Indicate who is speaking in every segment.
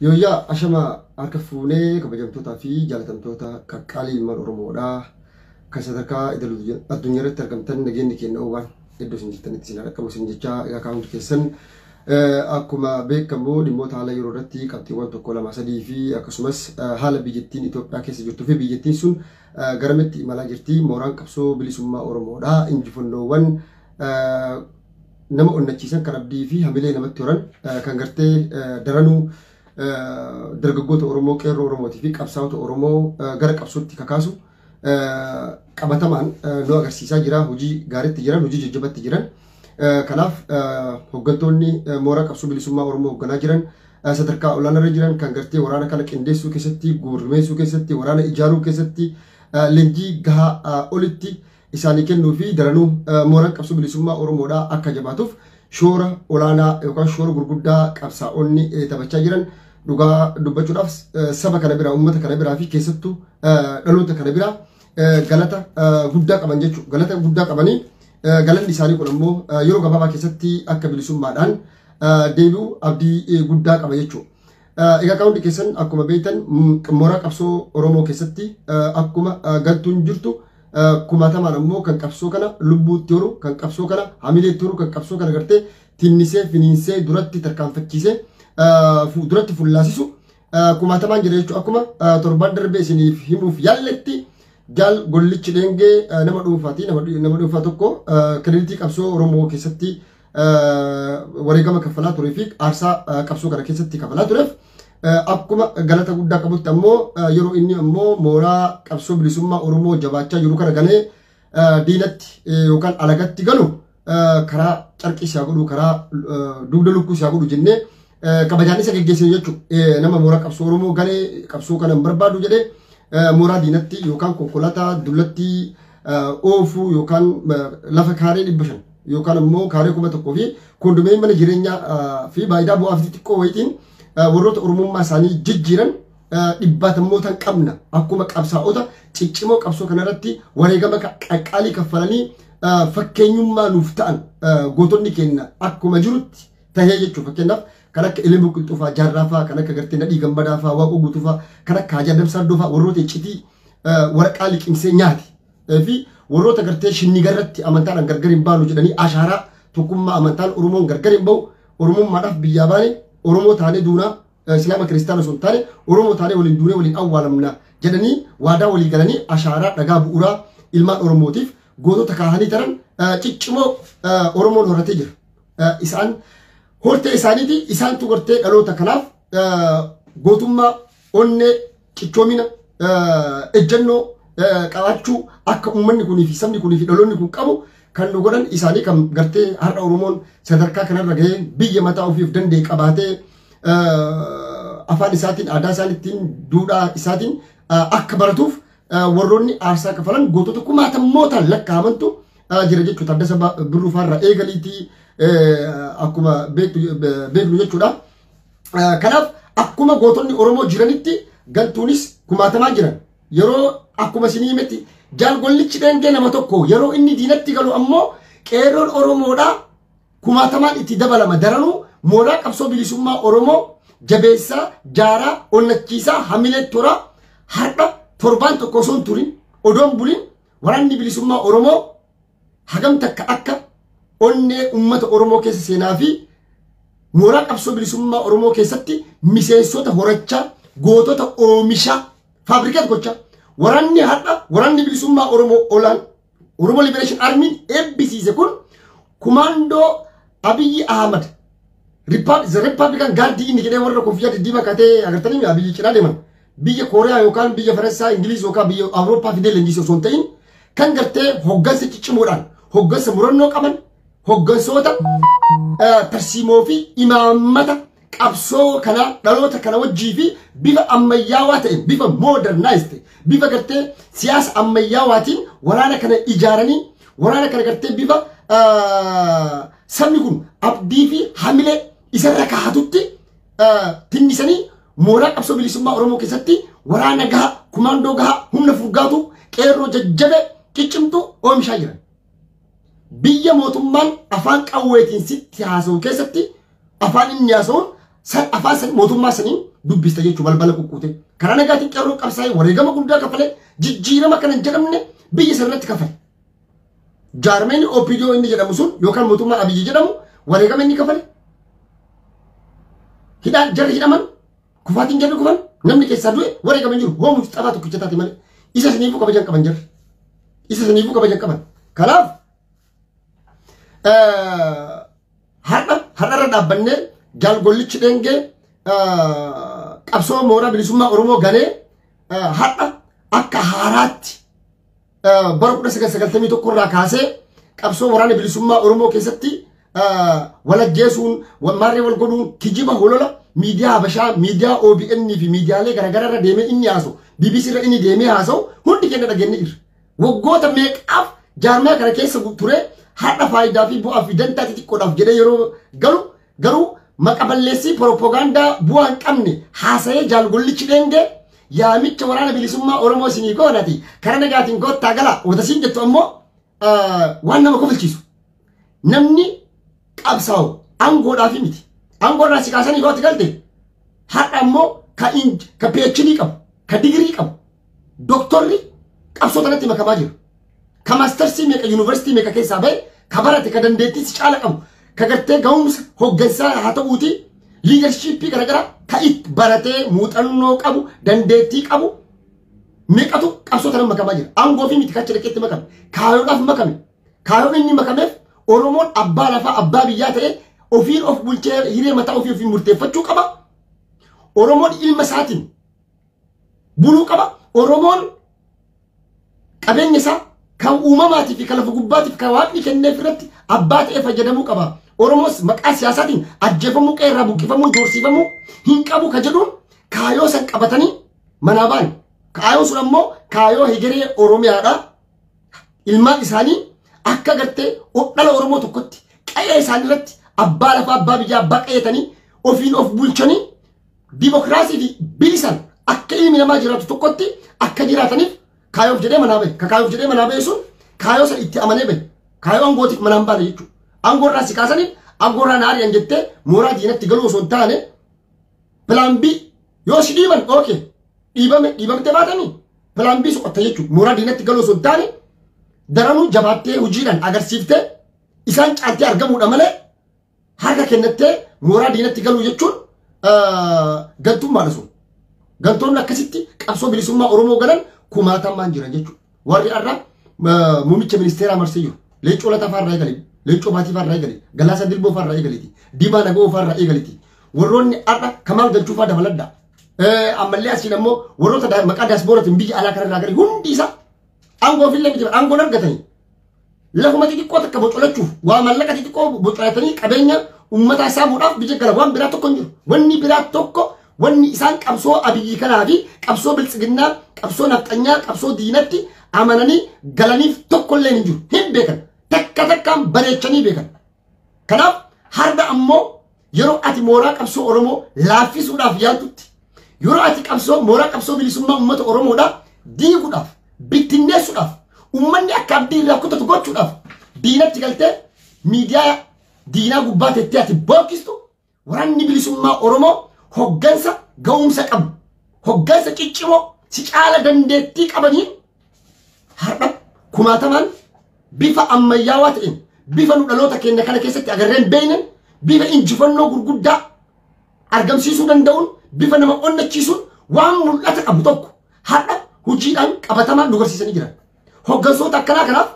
Speaker 1: Yooyyaa ashama harka fuunee kabajamtootaa fi jaalatamtoota qaqqaalii ilmaan Oromoodha. Kan sadarkaa addunyaa irratti argamtan nageenyi keenya oowwan iddoo isin jirtanitti isin dhaqqabu isin jechaa egaa kaa'amtu keessan akkuma beekamu dhimmoota haala yeroo irratti qabxiiwwan 1 2 3 fi akkasumas haala biyyattiin Itoophiyaa keessa jirtuu fi biyyattiin sun garamitti imalaa jirti mooraan qabsoo bilisummaa Oromoodha. Injifannoowwan nama onnachiisan kan abdii fi hamilee namatti horan kan gartee daranuu dargaggoota Oromoo qeerroo Oromootii fi qabsaa'ota Oromoo gara qabsootti kakaasu qabatamaan nu agarsiisaa jira. Hojii gaariitti jiran, hojii jajjabatti jiran. Kanaaf hooggantoonni mooraa qabsoo bilisummaa Oromoo hoogganaa jiran sadarkaa olaanaa jiran kan gartee waraana kana qindeessuu keessatti, gurmeessuu keessatti, waraana ijaaruu keessatti leenjii gahaa olitti isaanii kennuu fi daranuu mooraan qabsoo bilisummaa Oromoodhaa akka jabaatuuf shoora olaanaa yookaan shoora gurguddaa qabsaa'onni taphachaa jiran dhugaa dubbachuudhaaf saba kana biraa, uummata kana biraa fi keessattuu dhaloota kana biraa galata guddaa qaban jechuudha. Galata guddaa qabanii galanni isaanii kun ammoo yeroo gabaabaa keessatti akka bilisummaadhaan deebi'u abdii guddaa qaba jechuudha. Egaa qaamni keessan akkuma beektan mooraa qabsoo Oromoo keessatti akkuma galtuun jirtu kumaatamaan ammoo kan qabsoo kana lubbuutti horu, kan qabsoo kana hamileetti horu, kan qabsoo kana gartee tinnisee finiinsee duratti tarkaanfachiisee duratti fullaasisu kumaatamaan jira jechuudha. Akkuma torban darbee isiniif himuuf yaalletti jaal Gollichi Dheengee nama dhuunfaati. Nama dhuunfaa tokko kireeditii qabsoo Oromoo keessatti wareegama kaffalaa turee fi aarsaa qabsoo kana keessatti kaffalaa tureef akkuma galata guddaa qabutti ammoo yeroo inni ammoo mooraa qabsoo bilisummaa Oromoo jabaachaa jiru kana galee diinatti yookaan alagatti galu karaa carqii isaa godhu, karaa dugda lukkuu isaa godhu jennee kabajaan isa geggeessine jechuudha. Nama mooraa qabsoo Oromoo galee qabsoo kana hin barbaadu jedhee mooraa diinatti yookaan konkolaataa dullatti oofuu yookaan lafa kaaree 500 yookaan ammoo kaaree 1000 fi kondomee mana jireenyaa fi faayidaa bu'aa fi xixiqqoo wayitiin warroota Oromummaa isaanii jijjiiran dhibbaatammoota qabna. Akkuma qabsaa'ota ciccimoo qabsoo kanarratti wareegama qaqqaalii kaffalanii fakkeenyummaa nuuf ta'an gootonni keenya akkuma jirutti tahee jechuudha. Fakkeenyaaf kan akka Elemu Qilxuu fa'aa, Jaarraa fa'aa, kan akka gartee Nadhii Gammadaa fa'aa, Waaqoo Guutuu fa'aa, kan akka Haajaa Damsaa fa'aa warroota iccitii waraqaa liqimsee nyaate fi warroota gartee shinnigarratti amantaadhaan gargar hin baanu jedhanii ashaaraa tokkummaa amantaan Oromoon gargar hin bahu, Oromummaadhaaf biyyaa baane, Oromoo taanee duunaa, Islaama Kiristaana osoo hin taane Oromoo taanee waliin duunee waliin awwaalamna jedhanii waadaa walii galanii ashaaraa dhagaa bu'uuraa ilmaan Oromootiif gootota kaahanii taran ciccimoo Oromoon horatee jira. Isaan hortee isaaniiti, isaantu gartee dhaloota kanaaf gootummaa, onnee, cichoomina, ejjennoo qabaachuu akka uummanni kunii fi sabni kunii fi dhaloonni kun qabu kan nu godhan isaanii kan gartee har'a Oromoon sadarkaa kanarra gahee biyya mataa ofiif danda'e qabaatee afaan isaatiin, aadaa isaatiin, duudhaa isaatiin akka baratuuf warroonni aarsaa kafalan gootota kumaatamootaan lakkaa'amantu jira jechuudha. Taddasa Birruu fa'aarraa eegaliitii akkuma beeknu jechuudha. Kanaaf akkuma gootonni Oromoo jiranitti galtuunis kumaatamaa jiran. Yeroo akkuma isinii himetti jaal Gollichi Dheengee nama tokko yeroo inni diinatti galu ammoo qeerroon Oromoodhaa kumaatamaan itti dabalama. Daranuu mooraa qabsoo bilisummaa Oromoo jabeessaa, jaaraa, onnachiisaa, hamilee toraa har'a torbaan tokko osoo hin turin odoon bulin waraanni bilisummaa Oromoo hagam takka akka onnee uummata Oromoo keessa seenaa fi mooraa qabsoo bilisummaa Oromoo keessatti miseensota horachaa, gootota oomishaa, faabrikeet gochaa waraanni har'a waraanni bilisummaa Oromoo olaan Oromoo Liberation Army eebbisiise kun kumaandoo Abiyyi Ahmad The Republican Guard inni jedhee warra koffiyyaa diddiimaa kaatee agartanii Abiyyi cinaa deeman biyya Kooriyaa yookaan biyya Faransaay, Ingiliz yookaan biyya Awurooppaa fidee leenjisee osoo hin ta'in kan gartee hoggansa ciccimoodhaan hoggansa murannoo qaban hoggansoota tarsiimoo fi imaammata qabsoo kana dhaloota kana wajjii fi bifa ammayyaawaa ta'e, bifa modernized ta'e, bifa gartee siyaasa ammayyaawaatiin waraana kana ijaaranii waraana kana gartee bifa sabni kun abdii fi hamilee isarra kaahatutti tinnisanii mooraa qabsoo bilisummaa Oromoo keessatti waraana gahaa, kumaandoo gahaa, humna furgaatu, qeerroo jajjabe ciccimtu oomishaa jiran. Biyya mootummaan afaan qawweetiin sitti haasa'u keessatti afaan inni haasa'uun San afaan san mootummaa saniin dubbista jechuun balbala kukkuute. Karaa nagaatiin qeerroo qabsaa'ee wareegama guddaa kafalee jijjiirama kana hin jedhamne biyya sanarratti kafale. Jaarmeen OPDO inni jedhamu sun yookaan mootummaa Abiyyi jedhamu wareegama inni kafale. Hidhaan jarri hidhaman, kufaatiin jarri kufan, namni keessaa du'e wareegama hin jiru. Hoomuuf xabaa tokkicha taate malee. Isa saniifuu kabajan qaban jarri. Isa saniifuu kabajan qaban. Kanaaf har'arra dhaabbannee jaalgollichi dheengee qabsoo mooraa bilisummaa Oromoo ganee har'a akka haaraatti bara 1991 irraa kaasee qabsoo waraana bilisummaa Oromoo keessatti walajjeesuun, maarree wal godhuun, kijiba holola miidiyaa Habashaa, miidiyaa OBN fi miidiyaalee garaagaraa irra deemee inni haasa'u, BBC irra inni deemee haasa'u hundi keenya dhageenye jirra. Waggoota meeqaaf jaarmaa kana keessa ture har'a faayidaa fi bu'aa fi dantaa xixiqqoodhaaf jedhee yeroo galu garuu maqa balleessii propoogaandaa bu'aa hin qabne haasa'ee jaalgollichi dheengee yaamicha waraana bilisummaa Oromoo isinii goonati karaa nagaatiin goottaa gala watasiin jettu ammoo waan nama kofalchiisu. Namni qabsaa'u aangoodhaaf miti. Aangoodhaa si kaasanii gootti galte har'a ammoo ka PhD qabu, ka digirii qabu, doktorri qabsoo tanatti makamaa jira. Ka maastarsii meeqa yuunivarsiitii meeqa keessaa bahe, ka barate, ka dandeettii si caala qabu, ka gartee ga'umsa hoggansaa haa ta'uuti liidarshiippii garaagaraa ka itti baratee muuxannoo qabu, dandeettii qabu meeqatu qabsoo tanatti makamaa jira. Aangoo fi miti kacha dhaqeetti makame. Kaayoodhaaf makame. Kaayoon inni makameef Oromoon abbaa lafaa abbaa biyyaa ta'e ofiin of bulchee hiree mataa ofii ofiin murteeffachuu qaba. Oromoon ilma isaatiin buluu qaba. Oromoon qabeenya isaa kan uumamaatii fi kan lafa gubbaatiif kan waaqni kenneef irratti abbaa ta'ee fayyadamuu qaba. Oromoos maqaa siyaasaatiin ajjeefamuu, qeerraa buqqifamuu, doorsiifamuu hin qabu ka jedhuun kaayoo san qabatanii manaa ba'an. Kaayoon sun ammoo kaayoo hegeree Oromiyaadha. Ilmaan isaanii akka gartee dhala Oromoo tokkotti qe'ee isaanii irratti abbaa lafaa abbaa biyyaa abbaa qe'eetanii ofiin of bulchanii dimokiraasii fi bilisan akka ilmi namaa jiraatu tokkotti akka jiraataniif kaayoof jedhee manaa bahe. Ka kaayoof jedhee manaa bahe sun kaayoo san itti amanee bahe. Kaayoo aangootiif manaan baane jechuudha. Aangoo irraa si kaasaniif aangoo irraa na ari'an jettee mooraa diinatti galuu osoo hin taane pilaan B yoo si dhiiban okay dhiibame dhiibamte baatanii pilaan B soqotta jechuudha. Mooraa diinatti galuu osoo hin taane daranuu jabaattee hojiidhaan agarsiiftee isaan caaltee argamuudha malee harka kennattee mooraa diinatti galuu jechuun gantummaadha sun. Gantoonni akkasitti qabsoo bilisummaa Oromoo galan kumaatamaan jiran jechuudha. Warri har'a muummicha ministeeraa marsee jiru. Leencoo Lataa fa'aa irraa eegali, Leencoo Baatii fa'aa irraa eegali, Galaasaa Dilboo fa'aa irraa eegaliti, Diimaa Naga'oo fa'aa irraa eegaliti. Warroonni har'a Kamaal Galchuu fa'aa dabaladha. Ammallee asiin ammoo warroota maqaa daasbooraatiin biyya alaa kanarraa gari hundi isaa aangoo ofillee miti aangoon argatanii. Lafuma xixiqqoo takka bocolachuuf waa maallaqa xixiqqoo bocolatanii qabeenya uummataa saamuudhaaf biyya gala waan biraa tokko hin jiru. Wanni biraa tokko wanni isaan qabsoo Abiyyi kanaa fi qabsoo biltsiginnaa, qabsoo nafxanyaa, qabsoo diinatti amananii galaniif tokko illee hin jiru. Hin beekan. Takka takkaan bareechanii beekan. Kanaaf har'a ammoo yeroo ati mooraa qabsoo Oromoo laaffisuudhaaf yaaltutti, yeroo ati qabsoo mooraa qabsoo bilisummaa uummata Oromoodhaa diiguudhaaf, bittinneessuudhaaf, uummanni akka abdii irraa kutatu gochuudhaaf diinatti galtee miidiyaa diinaa gubbaa teettee ati bookkistu waraanni bilisummaa Oromoo hoggansa ga'umsa qabu, hoggansa ciccimoo si caala dandeettii qabaniin har'a kumaatamaan bifa ammayyaawaa ta'een, bifa nu dhaloota keenya kana keessatti agarreen beeynen, bifa injifannoo gurguddaa argamsiisuu danda'uun, bifa nama onnachiisuun waan mul'ata qabu tokko har'a hojiidhaan qabatamaan nu garsiisanii jiran. Hoggansoota akkanaa kanaaf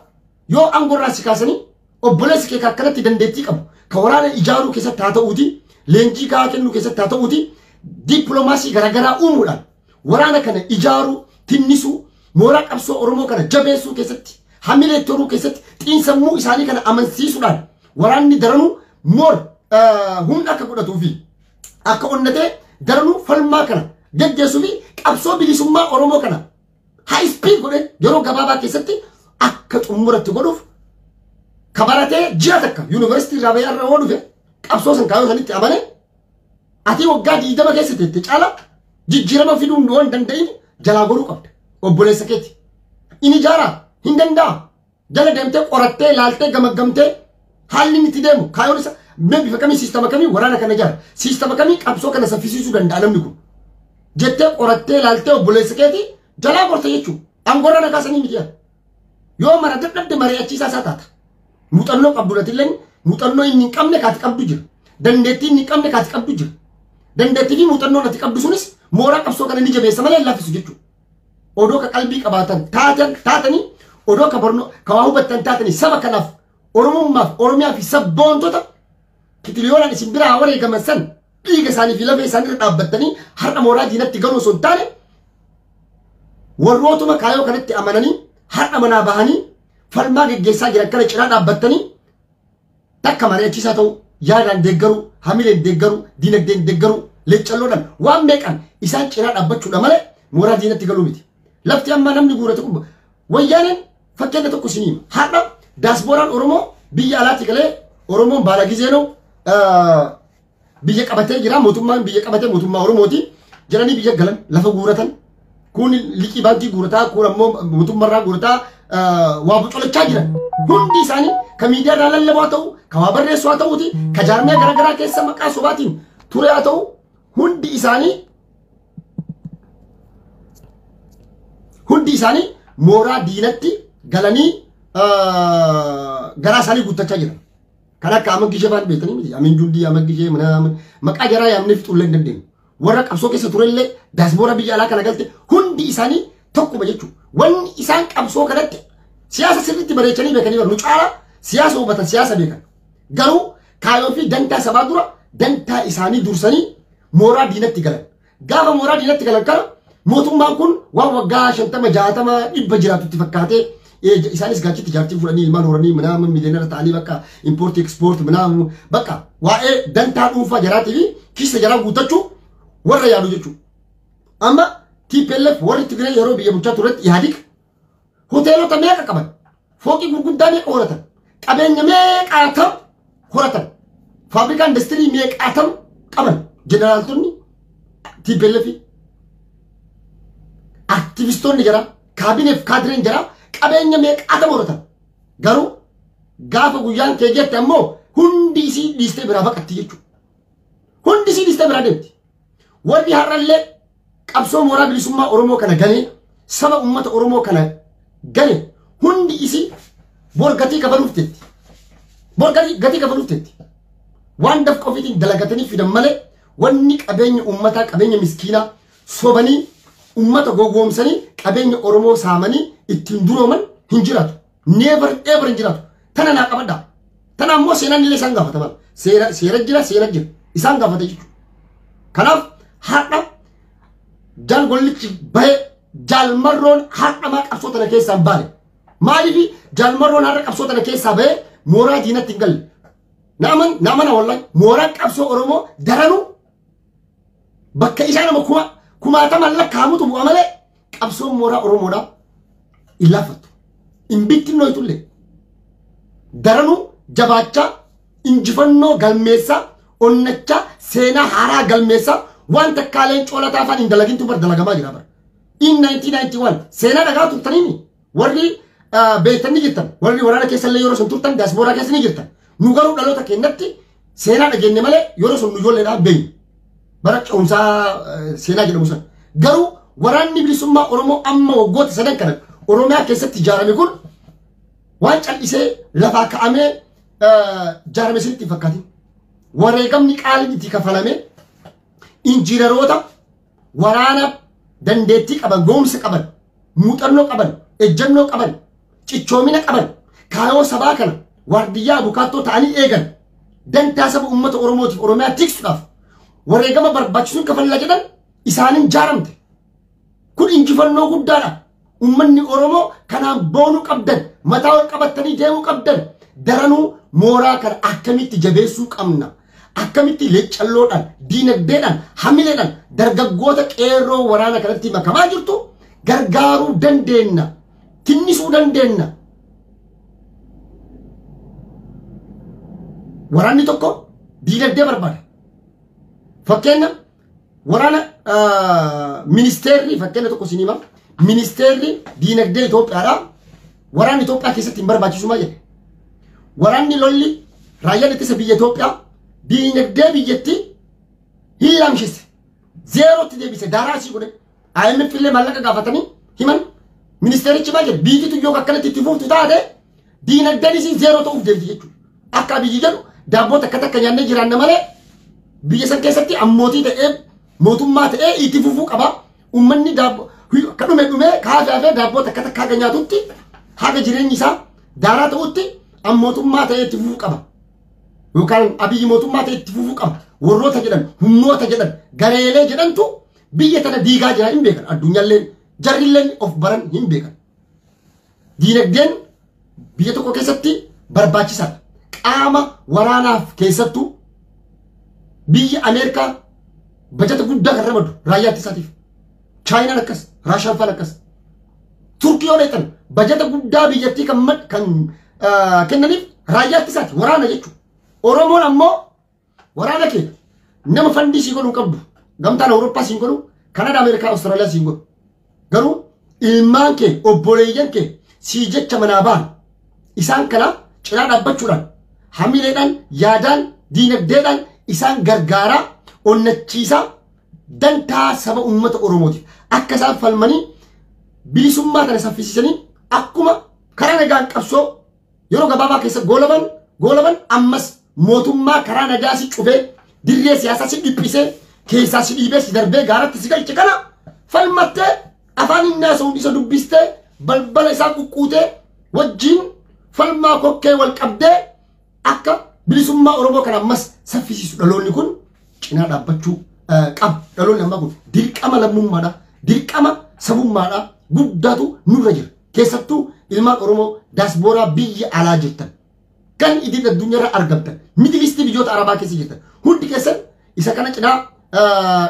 Speaker 1: yoo aangoo irraa si kaasanii obboleessi kee akkanatti dandeettii qabu ka waraana ijaaruu keessatti haa ta'uuti, leenjii gahaa kennuu keessatti haa ta'uuti, dippiloomaasii garaagaraa uumuudhaan waraana kana ijaaruu, tinnisuu, mooraa qabsoo Oromoo kana jabeessuu keessatti, hamilee toruu keessatti, xiinsammuu isaanii kana amansiisuudhaan waraanni daranuu moor humna akka godhatuu fi akka onnatee daranuu falmaa kana geggeessuu fi qabsoo bilisummaa Oromoo kana high speed godhee yeroo gabaabaa keessatti akka xumuratti godhuuf ka baratee ji'a takka yuunivarsiitii irraa bahee irra yoo dhufe qabsoo san kaayoo sanitti amane ati waggaa 20 keessa teette caala jijjiirama fiduu waan hin danda'in jalaa godhuu qabda. Obboleessa keeti. Inni ijaaraa hin danda'a. Jala deemtee qorattee laaltee gamaggamtee haalli inni itti deemu kaayoon isa Mee bifa kamii siistama kamii waraana kana ijaara? Siistama kamii qabsoo kana saffisiisuu danda'a namni kun? Jettee qorattee ilaaltee obboleessa keetii jalaa gorte jechuudha. Aangoorra na kaasanii miti yaa. Yoo mara dadhabde mari'achiisaa isaa taata. Muuxannoo qabdu latilleen muuxannoo inni hin qabne kaati qabdu jira. Dandeettii inni hin qabne kaati qabdu jira. Dandeettii fi muuxannoo ati qabdu sunis mooraa qabsoo kana ni jabeessa malee hin laffisu jechuudha. Odoo ka qalbii qabaatan taatanii odoo ka barnoo ka waa hubattan taatanii saba kanaaf Oromummaaf Oromiyaa fi sabboontota kitiliyoonaan isin biraa wareegaman san dhiiga isaanii fi lafee isaanii irra dhaabbattanii har'a mooraa diinatti galuu osoo hin taane warrootuma kaayoo kanatti amananii har'a manaa bahanii falmaa geggeessaa jiran kana cinaa dhaabbattanii takka mari'achiisaa ta'uu yaadaan deeggaruu hamileen deeggaruu diinagdeen deeggaruu leccalloodhaan waan meeqan isaan cinaa dhaabbachuudha malee mooraa diinatti galuu miti. Lafti amma namni guurate kun wayyaaneen fakkeenya tokko isinii hima. Har'a daasbooraan Oromoo biyya alaatti galee Oromoon baala gizeenoo biyya qabatee jira mootummaan biyya qabatee mootummaa Oromooti jedhanii biyya galan lafa guuratan kun liqii baankii guurataa kun ammoo mootummaarraa guurataa waa bocolachaa jiran hundi isaanii ka miidiyaarraa lallabaa haa ta'u ka waa barreessu haa ta'uuti ka jaarmiyaa garaagaraa keessa maqaa sobaatiin ture haa ta'u hundi isaanii mooraa diinatti galanii garaa isaanii guuttachaa jiran. Kan akka amma gishee faan beektanii miti. Amiin Jundii, amma gishee mana maqaa jaraa yaamnee fixuullee hin dandeenyu. Warra qabsoo keessa turellee daasboora biyya alaa kana galte hundi isaanii tokkuma jechuudha. Wanni isaan qabsoo kanatti siyaasa sirriitti bareechanii beekanii nu caala siyaasa hubatan siyaasa beekan. Garuu kaayoo fi dantaa sabaa dura dantaa isaanii dursanii mooraa diinatti galan. Gaafa mooraa diinatti galan kana mootummaan kun waan waggaa 50 60 100 jiraatutti fakkaatee isaanis gaachitti jaartii fudhanii ilmaan horanii mana miiliyoonara ta'anii bakka impoortii ekspoortii mana bakka waa'ee dantaa dhuunfaa jaraatii fi kiisa jaraa guuttachuu warra yaadu jechuudha. Amma TPLF warri Tigree yeroo biyya bulchaa turetti Ihaadig hoteelota meeqa qaban fooqii gurguddaa meeqa horatan qabeenya meeqaatam horatan faabrikaa industirii meeqaatam qaban jeneraaltonni TPLF aktivistoonni jara kaabineef kaadireen jara qabeenya meeqaatam horatan garuu gaafa guyyaan kee jette ammoo hundi isii dhiistee biraa baqatti jechuudha. Hundi isii dhiistee biraa deemti. Warri har'allee qabsoo mooraa bilisummaa Oromoo kana galee saba uummata Oromoo kana gale hundi isii bor gatii kafaluuf teetti. Bor gatii kafaluuf teetti. Waan dafqa ofiitiin dalagatanii fidan malee wanni qabeenya uummataa qabeenya miskiinaa sobanii uummata gowwoomsanii qabeenya Oromoo saamanii ittiin durooman hin jiraatu. Never ever hin jiraatu. Tana naa qabadhaa. Tana ammoo seenaan illee isaan gaafataman. Seera jira seera jira isaan gaafata jechuudha. Kanaaf har'a jaal gollichi bahee jaalmarroon har'a maa qabsoo tana keessaa hin baane. Maaliif jaalmarroon har'a qabsoo tana keessaa bahee mooraa diinatti hin galle. Naamana wallahi mooraan qabsoo Oromoo daranuu bakka isaan nama kumaataman lakkaa'amutu bu'a malee qabsoon mooraa Oromoodhaa hin laaffattu. Hin bittinnooytullee. Daranuu jabaachaa injifannoo galmeessaa onnachaa seenaa haaraa galmeessaa waan takkaaleen coolataa afaan hin dalagintu bar dalagamaa jira bara. In 1991 seenaa dhagaa turtaniini warri beektanii jirtan warri waraana keessallee yeroo sun turtan daasbooraa keessa ni jirtan. Nu garuu dhaloota keenyatti seenaa dhageenye malee yeroo sun nu ijoolleedhaan beeknu. Bara ce'umsaa seenaa jedhamu sana. Garuu waraanni bilisummaa Oromoo amma waggoota sadan kana Oromiyaa keessatti ijaarame kun waan cal'isee lafaa ka'amee ijaarame sirriitti hin fakkaatin. Wareegamni qaaliin itti kafalame injiinaroota waraana dandeettii qaban, ga'umsa qaban, muuxannoo qaban, ejjennoo qaban, cichoomina qaban, kaayoo sabaa kana waardiyyaa abukaattoo ta'anii eegan dantaa saba uummata Oromootiif Oromiyaa tiksuudhaaf wareegama barbaachisuun kafalla jedhan isaaniin jaaramte. Kun injifannoo guddaadha. Uummanni Oromoo kanaan boonuu qabdan, mataa ol qabattanii deemuu qabdan, daranuu mooraa kana akkamitti jabeessuu qabna. Akkamitti leccalloodhaan, diinagdeedhaan, hamileedhaan dargaggoota qeerroo waraana kanatti makamaa jirtu gargaaruu dandeenya. Tinnisuu dandeenya. Waraanni tokko diinagdee barbaada. Fakkeenya waraana ministeerri fakkeenya tokko isin hima. Ministeerri diinagdee Itoophiyaadhaa waraanni Itoophiyaa keessatti hin barbaachisu maal jedhe. Waraanni lolli raayyaan ittisa biyya Itoophiyaa Diinagdee biyyattii hin lamshise. Zeerootti deebise daaraa asii godhe. IMF illee maallaqa gaafatanii himan. Ministeerichi maal jedhe biyyitu yoo akkanatti itti fuftu taate diinagdeen isii zeeroo ta'uuf deemti jechuudha. Akka Abiyyi jedhu daabboo takka takka nyaannee jiraanna malee biyya san keessatti ammootii ta'ee mootummaa ta'ee itti fufuu qaba. Uummanni daabboo ka dhume dhumee kaafee hafee daabboo takka takka haga nyaatutti haga jireenyi isaa daaraa ta'utti ammootummaa ta'ee itti fufuu qaba. Yookaan Abiyyi mootummaa ta'ee itti fufuu qaba. Warroota jedhan, humnoota jedhan, gareelee jedhantu biyya tana diigaa jira hin beekan. Addunyaalleen jarrilleen of baran hin beekan. Diinagdeen biyya tokko keessatti barbaachisaadha. Qaama waraanaaf keessattuu biyya Ameerikaa bajata guddaa kan ramadu raayyaa ittisaatiif. Chaayinaan akkas, Raashaan faan akkas. Turkii yoo dheetan bajata guddaa biyyattii kan kennaniif raayyaa ittisaati waraana jechuudha. Oromoon ammoo waraana kee nama fandii sii godhuu qabdu. Gamtaan Awurooppaa siin godhu, Kanadaa, Ameerikaa, Awustiraaliyaa siin godhu. Garuu ilmaan kee, obboleeyyan kee sii jecha manaa ba'an isaan kana cinaa dhaabbachuudhaan hamileedhaan, yaadaan, diinagdeedhaan isaan gargaaraa, onnachiisaa dantaa saba uummata Oromootiif akka isaan falmanii bilisummaa kana saffisiisanii akkuma karaa nagaan qabsoo yeroo gabaabaa keessa goolaban ammas mootummaa karaa nagaa si cufee dirree siyaasaa si dhiphisee keessaa si dhiibee si darbee gaaratti si galche kana falmattee afaan inni haasa'uun isa dubbistee balbala isaa quqquutee wajjin falmaa kokkee wal qabdee akka bilisummaa Oromoo kana ammas saffisiisu dhaloonni kun cinaa dhaabbachuu qaba. Dhaloonni ammaa kun dirqama lammummaadha, dirqama sabummaadha guddaatu nurra jira. Keessattuu ilmaan Oromoo daasbooraa biyya alaa jirtan kan idil addunyaarra argamtan midilistii biyyoota Arabaa keessa jirtan hundi keessan isa kana cinaa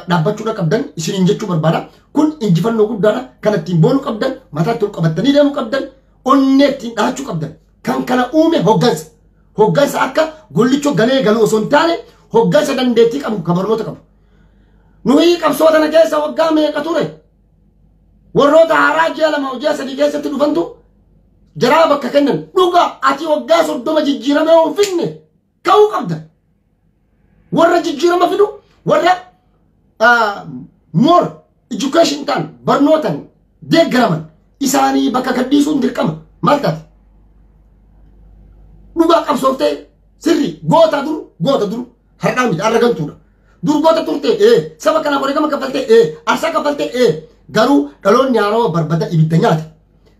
Speaker 1: dhaabbachuudha qabdan isiniin jechuu barbaada. Kun injifannoo guddaadha. Kan ittiin boonuu qabdan, mataatti ol qabattanii deemuu qabdan, onnee ittiin dhahachuu qabdan. Kan kana uume hoggansa. Hoggansa akka gollichoo galee galuu osoo hin taane hoggansa dandeettii qabu kan barnoota qabu. Nuyi qabsoo tana keessa waggaa meeqa ture? Warroota haaraa ji'a 2 ji'a 3 keessatti dhufantu jaraa bakka kennan. Dhugaa ati waggaa 30 jijjiiramee hin finne ka'uu qabda. Warra jijjiirama fidu warra more education ta'an barnootan deeggaraman isaanii bakka gadhiisuun dirqama maal taate? Dhugaa qabsooftee sirri goota dur har'aa miti har'a gantuudha. Dur goota turte saba kanaaf wareegama kaffaltee aarsaa kaffaltee garuu dhaloonni haarawaa barbada ibidda nyaate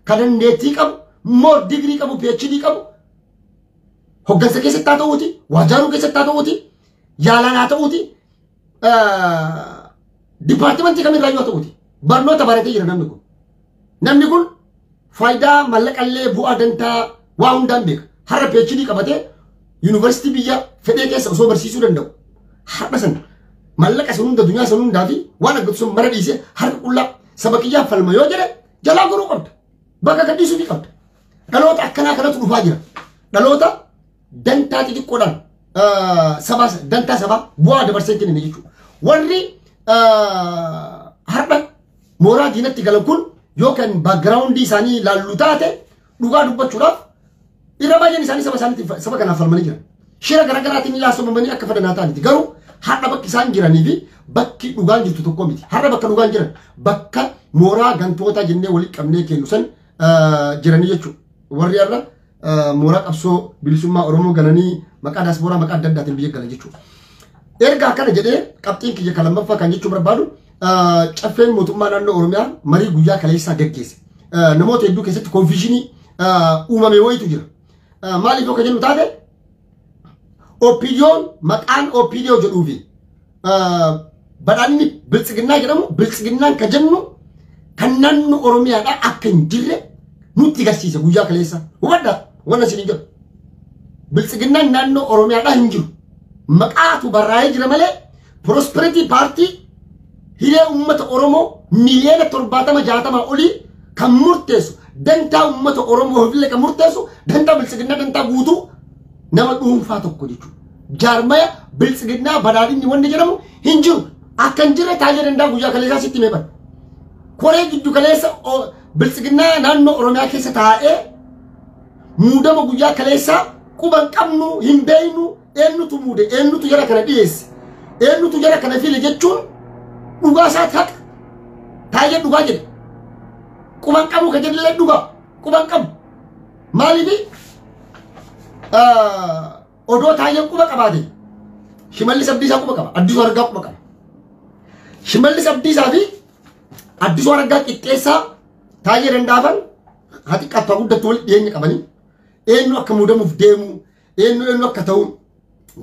Speaker 1: kan dandeettii qabu more digirii qabu PhD qabu hoggansa keessatti haa ta'uuti waajaaruu keessatti haa ta'uuti yaalaan haa ta'uuti dipaartimentii kamirraa yoo ta'uuti barnoota baratee jira namni kun. Namni kun faayidaa mallaqallee bu'aa dantaa waa hundaan beeka. Har'a PhD qabatee yuunivarsiitii biyya fedhee keessa osoo barsiisuu danda'u. Har'a san mallaqa san hunda dunyaa san hundaa fi waan argatu sun mara dhiisee harka qullaa saba kiyyaaf falma yoo jedhe jalaa goruu qabda. Bakka gadhiisuu ni qabda. Dhaloota akkanaa kanatu dhufaa jira. Dhaloota dantaa xixiqqoodhaan sabaa dantaa sabaa bu'aa dabarsee kennine jechuudha. Warri har'a mooraa diinatti galan kun yookaan baakgiraawundii isaanii ilaallu taate dhugaa dubbachuudhaaf irra baay'een isaanii saba isaaniitiif saba kanaaf falmanii jiran. Shira garaagaraatiin laasofamanii akka fedhan haa ta'aniiti. Garuu har'a bakki isaan jiranii fi bakki dhugaan jirtu tokko miti. Har'a bakka dhugaan jiran bakka mooraa gantootaa jennee walitti qabnee kennu san jiranii jechuudha. Warri har'a mooraa qabsoo bilisummaa Oromoo galanii maqaa daasbooraa maqaa adda addaatiin biyya galan jechuudha. Erga akkana jedhee qabxiin kiyya kan lammaffaa kan jechuu barbaadu caffeen mootummaa naannoo Oromiyaa marii guyyaa kaleessaa gaggeesse. Namoota hedduu keessatti konfiishinii uumame wayitu jira. Maaliif yoo jennu taate OPDO'n maqaan OPDO jedhuu fi badhaadhinni biltsiginnaa jedhamu biltsiginnaan kan jennu kan naannoo Oromiyaadhaa akka hin jirre nutti agarsiisa guyyaa kaleessa. Hubadhaa wanna isin jedhu. Biltsiginnaan naannoo Oromiyaadhaa hin jiru. Maqaatu barraa'ee jira malee Prosperity Party hiree uummata Oromoo miliyoona 70 60 olii kan murteessu dantaa uummata Oromoo illee kan murteessu dantaa biltsiginnaa dantaa guutuu nama dhuunfaa tokko jechuudha. Jaarmaya biltsiginnaa badhaadhinni wanni jedhamu hin jiru. Akka hin jirre taa'ee danda'a guyyaa kaleessaa sitti himee bara. Koree giddu kaleessa biltsiginnaa naannoo Oromiyaa keessa taa'ee muudama guyyaa kaleessaa quban qabnu hin beeknu Eenyutu muude, eenyutu jara kana dhiyeesse, eenyutu jara kana file jechuun dhugaa isaati haqa. Taayyee dhugaa jedhe. Quban qabu ka jedhillee dhugaa quban qabu. Maaliifi odoo Taayyeen quba qabaate Shimallis Abdiisaa quba qaba, Addisuu Araggaa quba qaba. Shimallis Abdiisaa fi Addisuu Araggaa qixxeessaa Taayyee Dandaafan haa xiqqaattu haa guddattu walitti dhiyeenya qabanii eenyu akka muudamuuf deemu, eenyu akka ta'u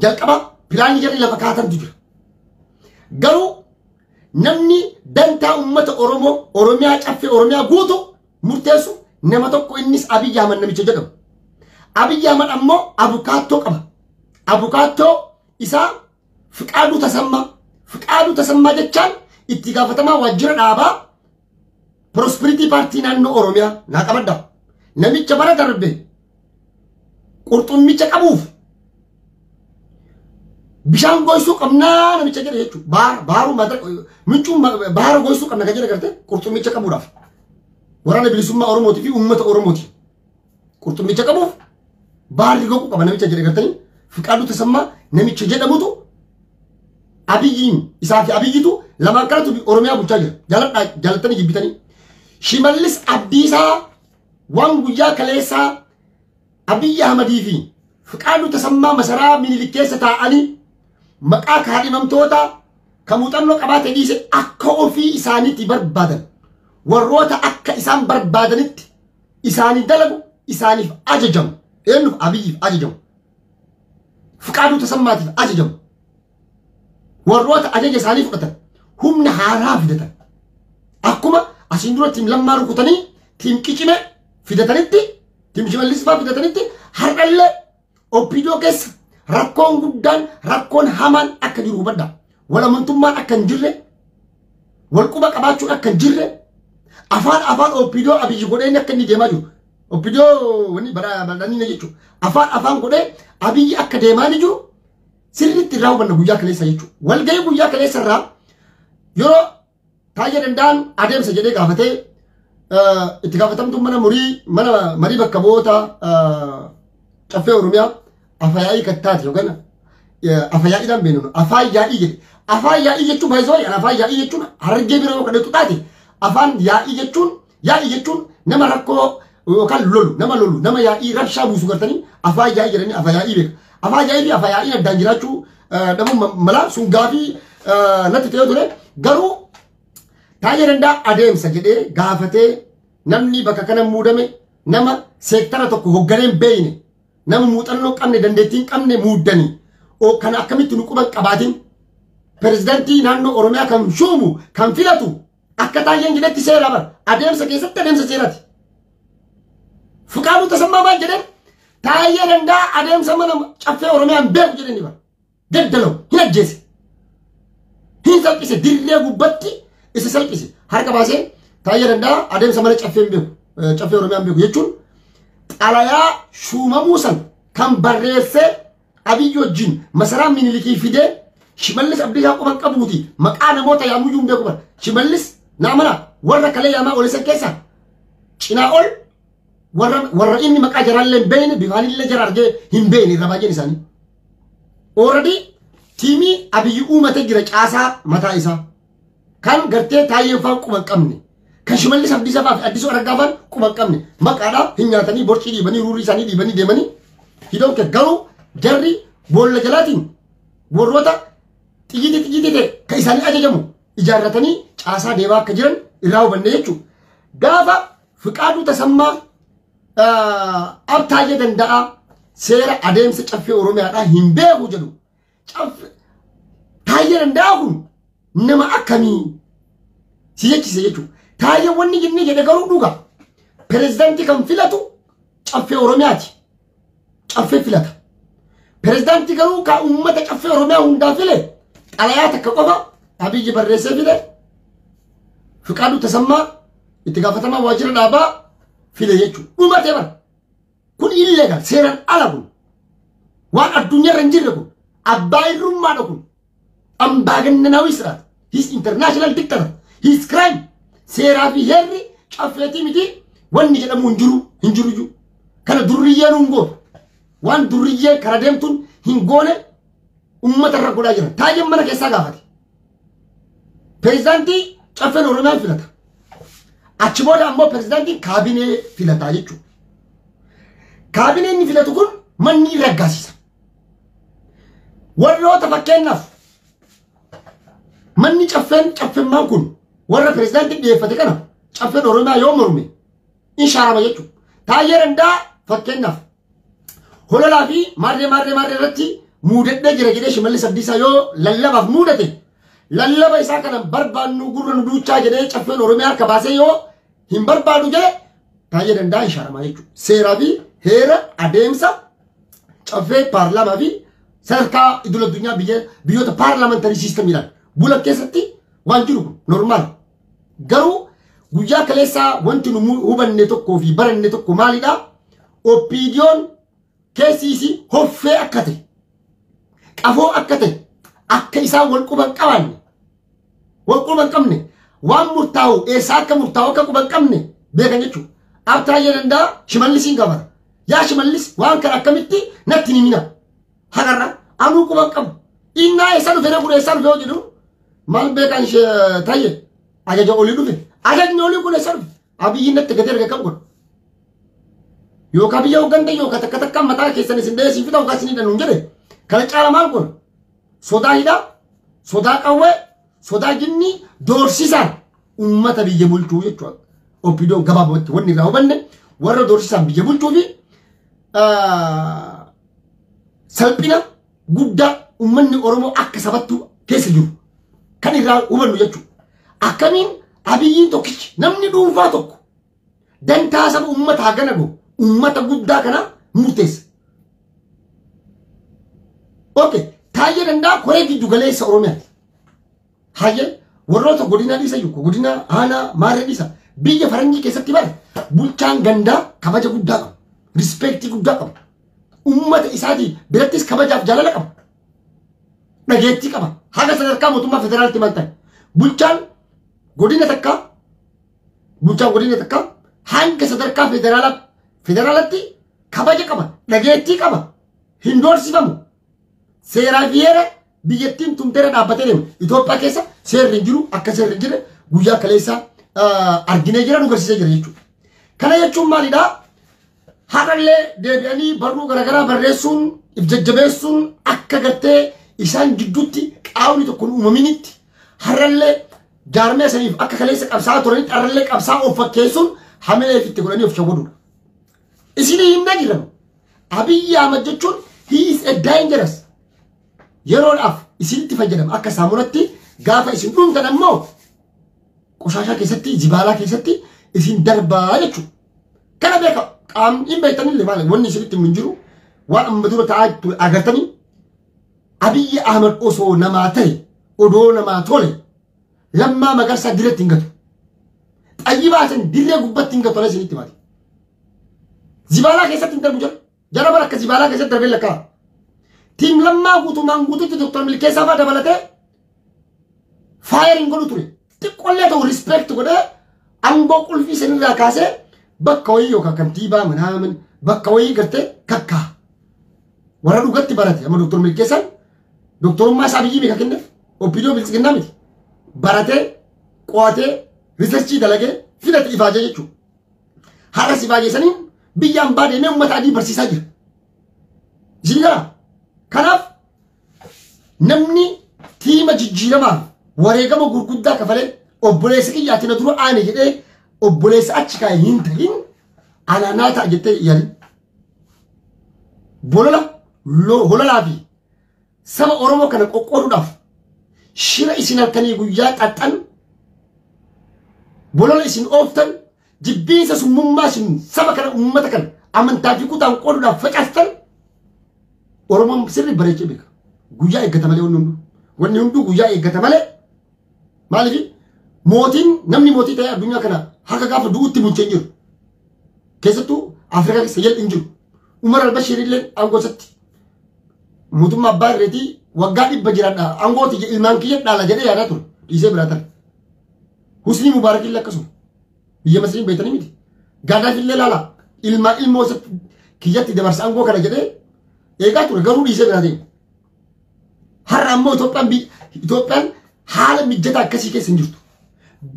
Speaker 1: jalqaba pilaanii jarri lafa kaatantu jira. Garuu namni dantaa uummata Oromoo, Oromiyaa caffee Oromiyaa guutu murteessu nama tokko, innis Abiyyi Ahmad namicha jedhamu. Abiyyi Ahmad ammoo abukaattoo qaba. Abukaattoo isaa Fiqaaduu Tasammaa. Fiqaaduu Tasammaa jechaan itti gaafatamaa waajjira dhaabaa Prosperity Party naannoo Oromiyaa naa qabadda. Namicha bara darbe qurxummicha qabuuf bishaan goysuu qabnaa namicha jedhe jechuudha. Baaruu mincuu baara goysuu qabna kan jedhe garte qurxummicha qabuudhaaf. Waraana bilisummaa Oromootii fi uummata Oromooti. Qurxummicha qabuuf baarri goquu qaba namicha jedhe gartanii Fiqaaduu Tasammaa namicha jedhamutu Abiyyiin isaa fi Abiyyitu lamaan kanatu Oromiyaa bulchaa jira. Jaaladhaa jaalattanii jibbitanii. Shimallis Abdiisaa waan guyyaa kaleessaa Abiyyi Ahmadii fi Fiqaaduu Tasammaa masaraa Minilik keessa taa'anii maqaa kaadhimamtoota kan muuxannoo qabaate dhiise akka ofii isaaniitti barbaadan warroota akka isaan barbaadanitti isaanii dalagu isaaniif ajajamu. Eenyuuf? Abiyyiif ajajamu. Fiqaaduu Tasammaatiif ajajamu. Warroota ajaja isaanii fudhatan humna haaraa fidatan. Akkuma asiin dura tiim Lammaa rukutanii tiim Qicime fidatanitti, tiim Shimallis fa'aa fidatanitti, har'allee OPDO keessa rakkoon guddaan, rakkoon hamaan akka jiru hubadhaa. Wal amantummaan akka hin jirre, wal quba qabaachuun akka hin jirre, afaan OPDO Abiyyi godhee akka inni deemaa jiru. OPDO wanni badhaadhanii jechuudha. Afaan godhee Abiyyi akka deemaa ni jiru sirriitti irraa hubanna guyyaa kaleessa jechuudha. Walgahii guyyaa kaleessa irraa yeroo Taayyee Danda'an adeemsa jedhee gaafatee itti gaafatamtuun mana murii mana marii bakka bu'oota caffee Oromiyaa afayaa'ii kattaati yookaan afayaa'iidhaan beeknu afaan yaa'ii jedhe. Afaan yaa'ii jechuun baay'isoo afaan yaa'ii jechuun Harargee bira yoo kadhatu taate afaan yaa'ii jechuun nama rakkoo yookaan lolu, nama lolu, nama yaa'ii rabshaa buusu gartanii afaan yaa'ii jedhanii afayaa'ii beeka. Afaan yaa'ii fi afayaa'iin addaan jiraachuu dhabuun mala sun gaafii natti ta'ee ture. Garuu Taayyee Danda'a adeemsa jedhee gaafatee namni bakka kana muudame nama seektara tokko hoogganee hin beekne, nama muuxannoo qabne, dandeettii hin qabne muuddanii kana akkamitti nu quban qabaatin pirezidaantii naannoo Oromiyaa kan shuumu kan filatu akka Taayyeen jedhetti seera bara adeemsa keessatti adeemsa seeraati. Fiqaaduu Tasammaa maal jedheen? Taayyee Danda'a adeemsa mana caffee Oromiyaa hin beeku jedhanii bara. Daddalaw hin ajjeese. Hin salphise, dirree gubbatti isa salphise. Harka baasee Taayyee Danda'a adeemsa mana caffee hin beeku, caffee Oromiyaa hin beeku jechuun xalayaa shuumamuu san kan barreessee Abiyyi wajjin masaraa Minilikii fidee Shimallis Abdiisaa quban qabuuti maqaa namoota yaamuyyuu hin beeku bara. Shimallis naamana warra kalee yaamaa olisan keessaa cinaa ol warra inni maqaa jaraallee hin beekne, bifaanillee jara argee hin beekne irra baay'een isaanii. Already tiimii Abiyyi uumate jira caasaa mataa isaa. Kan gartee Taayyeen faan quba hin qabne. Kan Shimallis Abdiisaa fa'aa fi Addisuu Araggaa fa'aan quba hin qabne. Maqaadhaa hin nyaatanii borcii dhiibanii ruurrii isaanii dhiibanii deemanii. Hidhoon kee garuu jarri boolla jalaatiin warroota xiyyitii xiyyitii ta'e kan isaanii ajajamu ijaarratanii caasaa deemaa akka jiran irraa hubanne jechuudha. Gaafa Fiqaaduu Tasammaa Abtaayyee Danda'aa seera adeemsa caffee Oromiyaadhaa hin beeku jedhu. Taayyee Danda'aa kun nama akkamii si jechise jechuudha. Taayyee wanni inni jedhe garuu dhuga. Pireezidaantii kan filatu caffee Oromiyaati. Caffee filata. Pireezidaantii garuu kan uummata caffee Oromiyaa hundaa file xalayaa takka qofa Abiyyi barreessee fide. Fiqaaduu Tasammaa itti gaafatamaa waajjira dhaabaa file jechuudha. Dhumatee bara. Kun illegal, seeraan ala kun. Waan addunyaarra hin jirre kun. Abbaa irrummaadha kun. Ambaagannanaawii siraat. His international dictator. His crime. Seeraa fi heerri caffeetii miti wanni jedhamu hin jiru hin jiru iyyuu. Kana durriyyeen hin gootu. Waan durriyyeen kara deemtuun hin goone. uummata irra godhaa jiran. Taayyeen mana keessaa gaafate. Pireezidaantii caffeen Oromiyaa filata. Achi booda ammoo pireezidaantiin kaabinee filataa jechuudha. Kaabineen inni filatu kun manni raggaasisa. Warroota fakkeenyaaf manni caffeen caffemmaan kun warra pireezidaantiin dhiyeeffate kana caffeen Oromiyaa yoo morme in shaarama jechuudha. Taayyee Danda'a fakkeenyaaf hololaa fi maarree maarree maarree irratti muudadhee jira jedhee Shimallis Abdiisaa yoo lallabaaf muudate lallaba isaa kana barbaannu gurra nu duuchaa jedhee caffeen Oromiyaa harka baasee yoo hin barbaadu jedhe Taayyee Danda'a hin shaaramaa jechuudha. Seeraa fi heera adeemsa caffee paarlaamaa fi sadarkaa idil addunyaa biyyoota paarlaamantarii siistamiidhaan bula keessatti waan jiru kun normaal. Garuu guyyaa kaleessaa wanti nu hubanne tokkoo fi baranne tokko maalidhaa? OPDOn keessi isii hoffee akka ta'e, qafoo akka ta'e, akka isaan wal quban qabaanne, wal quban qabne, waan murtaa'u eessaa akka murtaa'u akka quban qabne beekan jechuudha. Taayyee Danda'a Shimallisiin gaafata. Yaa Shimallis waan kana akkamitti natti ni mina. Hagarra anuu quban qabu. Innaa eessaa dhufe kun eessaa dhufe yoo jedhu maal beekan Taayyee ajaja olii dhufe. Ajajni olii kun eessaa dhufe? Abiyyiin natti gadi erga kam godha. Yookaan biyya hooggantan yookaan takka takka mataa keessan isin dheessii fi ta'u kan isin hin jedhe. Kana caala maal godha? Sodaa hidhaa, sodaa qawwee, sodaa jinnii doorsisaan uummata biyya bulchuu jechuudha. OPDOn gabaabumatti wanni irraa hubanne warra doorsisaan biyya bulchuu fi salphina guddaa uummanni Oromoo akka sabattu keessa jiru kan irraa hubannu jechuudha. Akkamiin Abiyyiin tokkichi namni dhuunfaa tokko dantaa saba uummataa gana gahu uummata guddaa kana murteessa. Okay, Taayyee Danda'a koree giddu galeessa Oromiyaati. Hayyee warroota godinaa dhiisa jiru, godina aanaa maarree dhiisa. Biyya faranjii keessatti bara bulchaan gandaa kabaja guddaa qaba. Rispeektii guddaa qaba. Uummata isaatii birattis kabajaaf jaalala qaba. Dhageettii qaba. Haga sadarkaa mootummaa federaalitti maal ta'e? Bulchaan godina takkaa bulchaan godina takkaa hanga sadarkaa federaalatti kabaja qaba. Dhageettii qaba. Hin doorsifamu. Seeraa fi heera biyyattiin tumteera dhaabbatee deema. Itoophiyaa keessa seerri hin jiru akka seerri hin jirre guyyaa kaleessaa arginee jira nu garsiisee jira jechuudha. Kana jechuun maalidhaa? Har'allee deebi'anii barruu garaagaraa barreessuun if jajjabeessuun akka gartee isaan gidduutti qaawni tokko hin uumaminitti har'allee jaarmee saniif akka kaleessa qabsaa turanitti har'allee qabsaa of fakkeessuun hamilee itti godhanii of shawwaduudha. Isinii himnaa jiran Abiyyi Ahmad jechuun he is a dangerous. Yeroodhaaf isinitti fayyadama akka saamunatti gaafa isin dhumtan ammoo qoshaashaa keessatti jibaalaa keessatti isin darbaa jechuudha. Kana beeka qaamni hin beektanillee maali wanni isinitti hin jiru waan amma dura ta'aa ture agartanii Abiyyi Ahmad osoo namaa ta'e odoo namaa tole Lammaa Magarsaa dirreetti hin gatu. Xayyi baasan dirree gubbatti hin gatu ala isinitti maali. Zibaalaa keessatti hin darbu jira. Jara bara akka zibaalaa keessatti darbee lakkaa. Tiim Lammaa guutummaan guututti Dr. Milkeessaa fa'aa dabalatee faayar hin godhu ture. Xiqqoollee ta'u rispeekt godhee aangoo qulfii sanirraa kaasee bakka wayii yookaan kantiibaa manaamin bakka wayii gartee kakkaa. Warra dhugatti barate amma Dr. Milkeessaan doktorummaa isaa biyyi beeka kenneef OPDO biltsiginnaa miti. Baratee qo'atee riisarchii dalagee fidate ifaajee jechuudha. Har'as ifaajee saniin biyya ambaa deemee uummata adii barsiisaa jira. Isin gara kanaaf namni tiima jijjiiramaaf wareegama gurguddaa kafalee obboleessa kiyyaatti na dura aane jedhee obboleessa achi kaa'e hin ta'in alaanaa ta'a jettee yaadin. Bolola hololaa fi saba Oromoo kana qoqqooduudhaaf shira isin halkanii guyyaa xaxxan bolola isin ooftan jibbiinsa summummaa isin saba kana uummata kana amantaa fi kutaan qooduudhaaf facaastan Oromoon sirri bareechee beeka. Guyyaa eeggata malee wanni hunduu. Wanni hunduu guyyaa eeggata malee maaliif mootiin namni mootii ta'e addunyaa kana haka gaafa du'utti bulchee hin jiru. Keessattuu Afrikaa keessa jalli hin jiru. Umar al-Bashir illee aangoo isaatti mootummaa abbaa irreetii waggaa 100 jiraadha aangooti ilmaan kiyya dhaala jedhee yaadaa ture dhiisee biraa tare. Husnii Mubaarak illee akkasuma biyya Masriin beektanii miti. Gaadaafi illee laala ilmaa ilmoo isaatti kiyyatti dabarsa aangoo kana jedhee eegaa ture garuu dhiisee biraa deeme. Har'a ammoo Itoophiyaan haala mijataa akkasii keessa hin jirtu.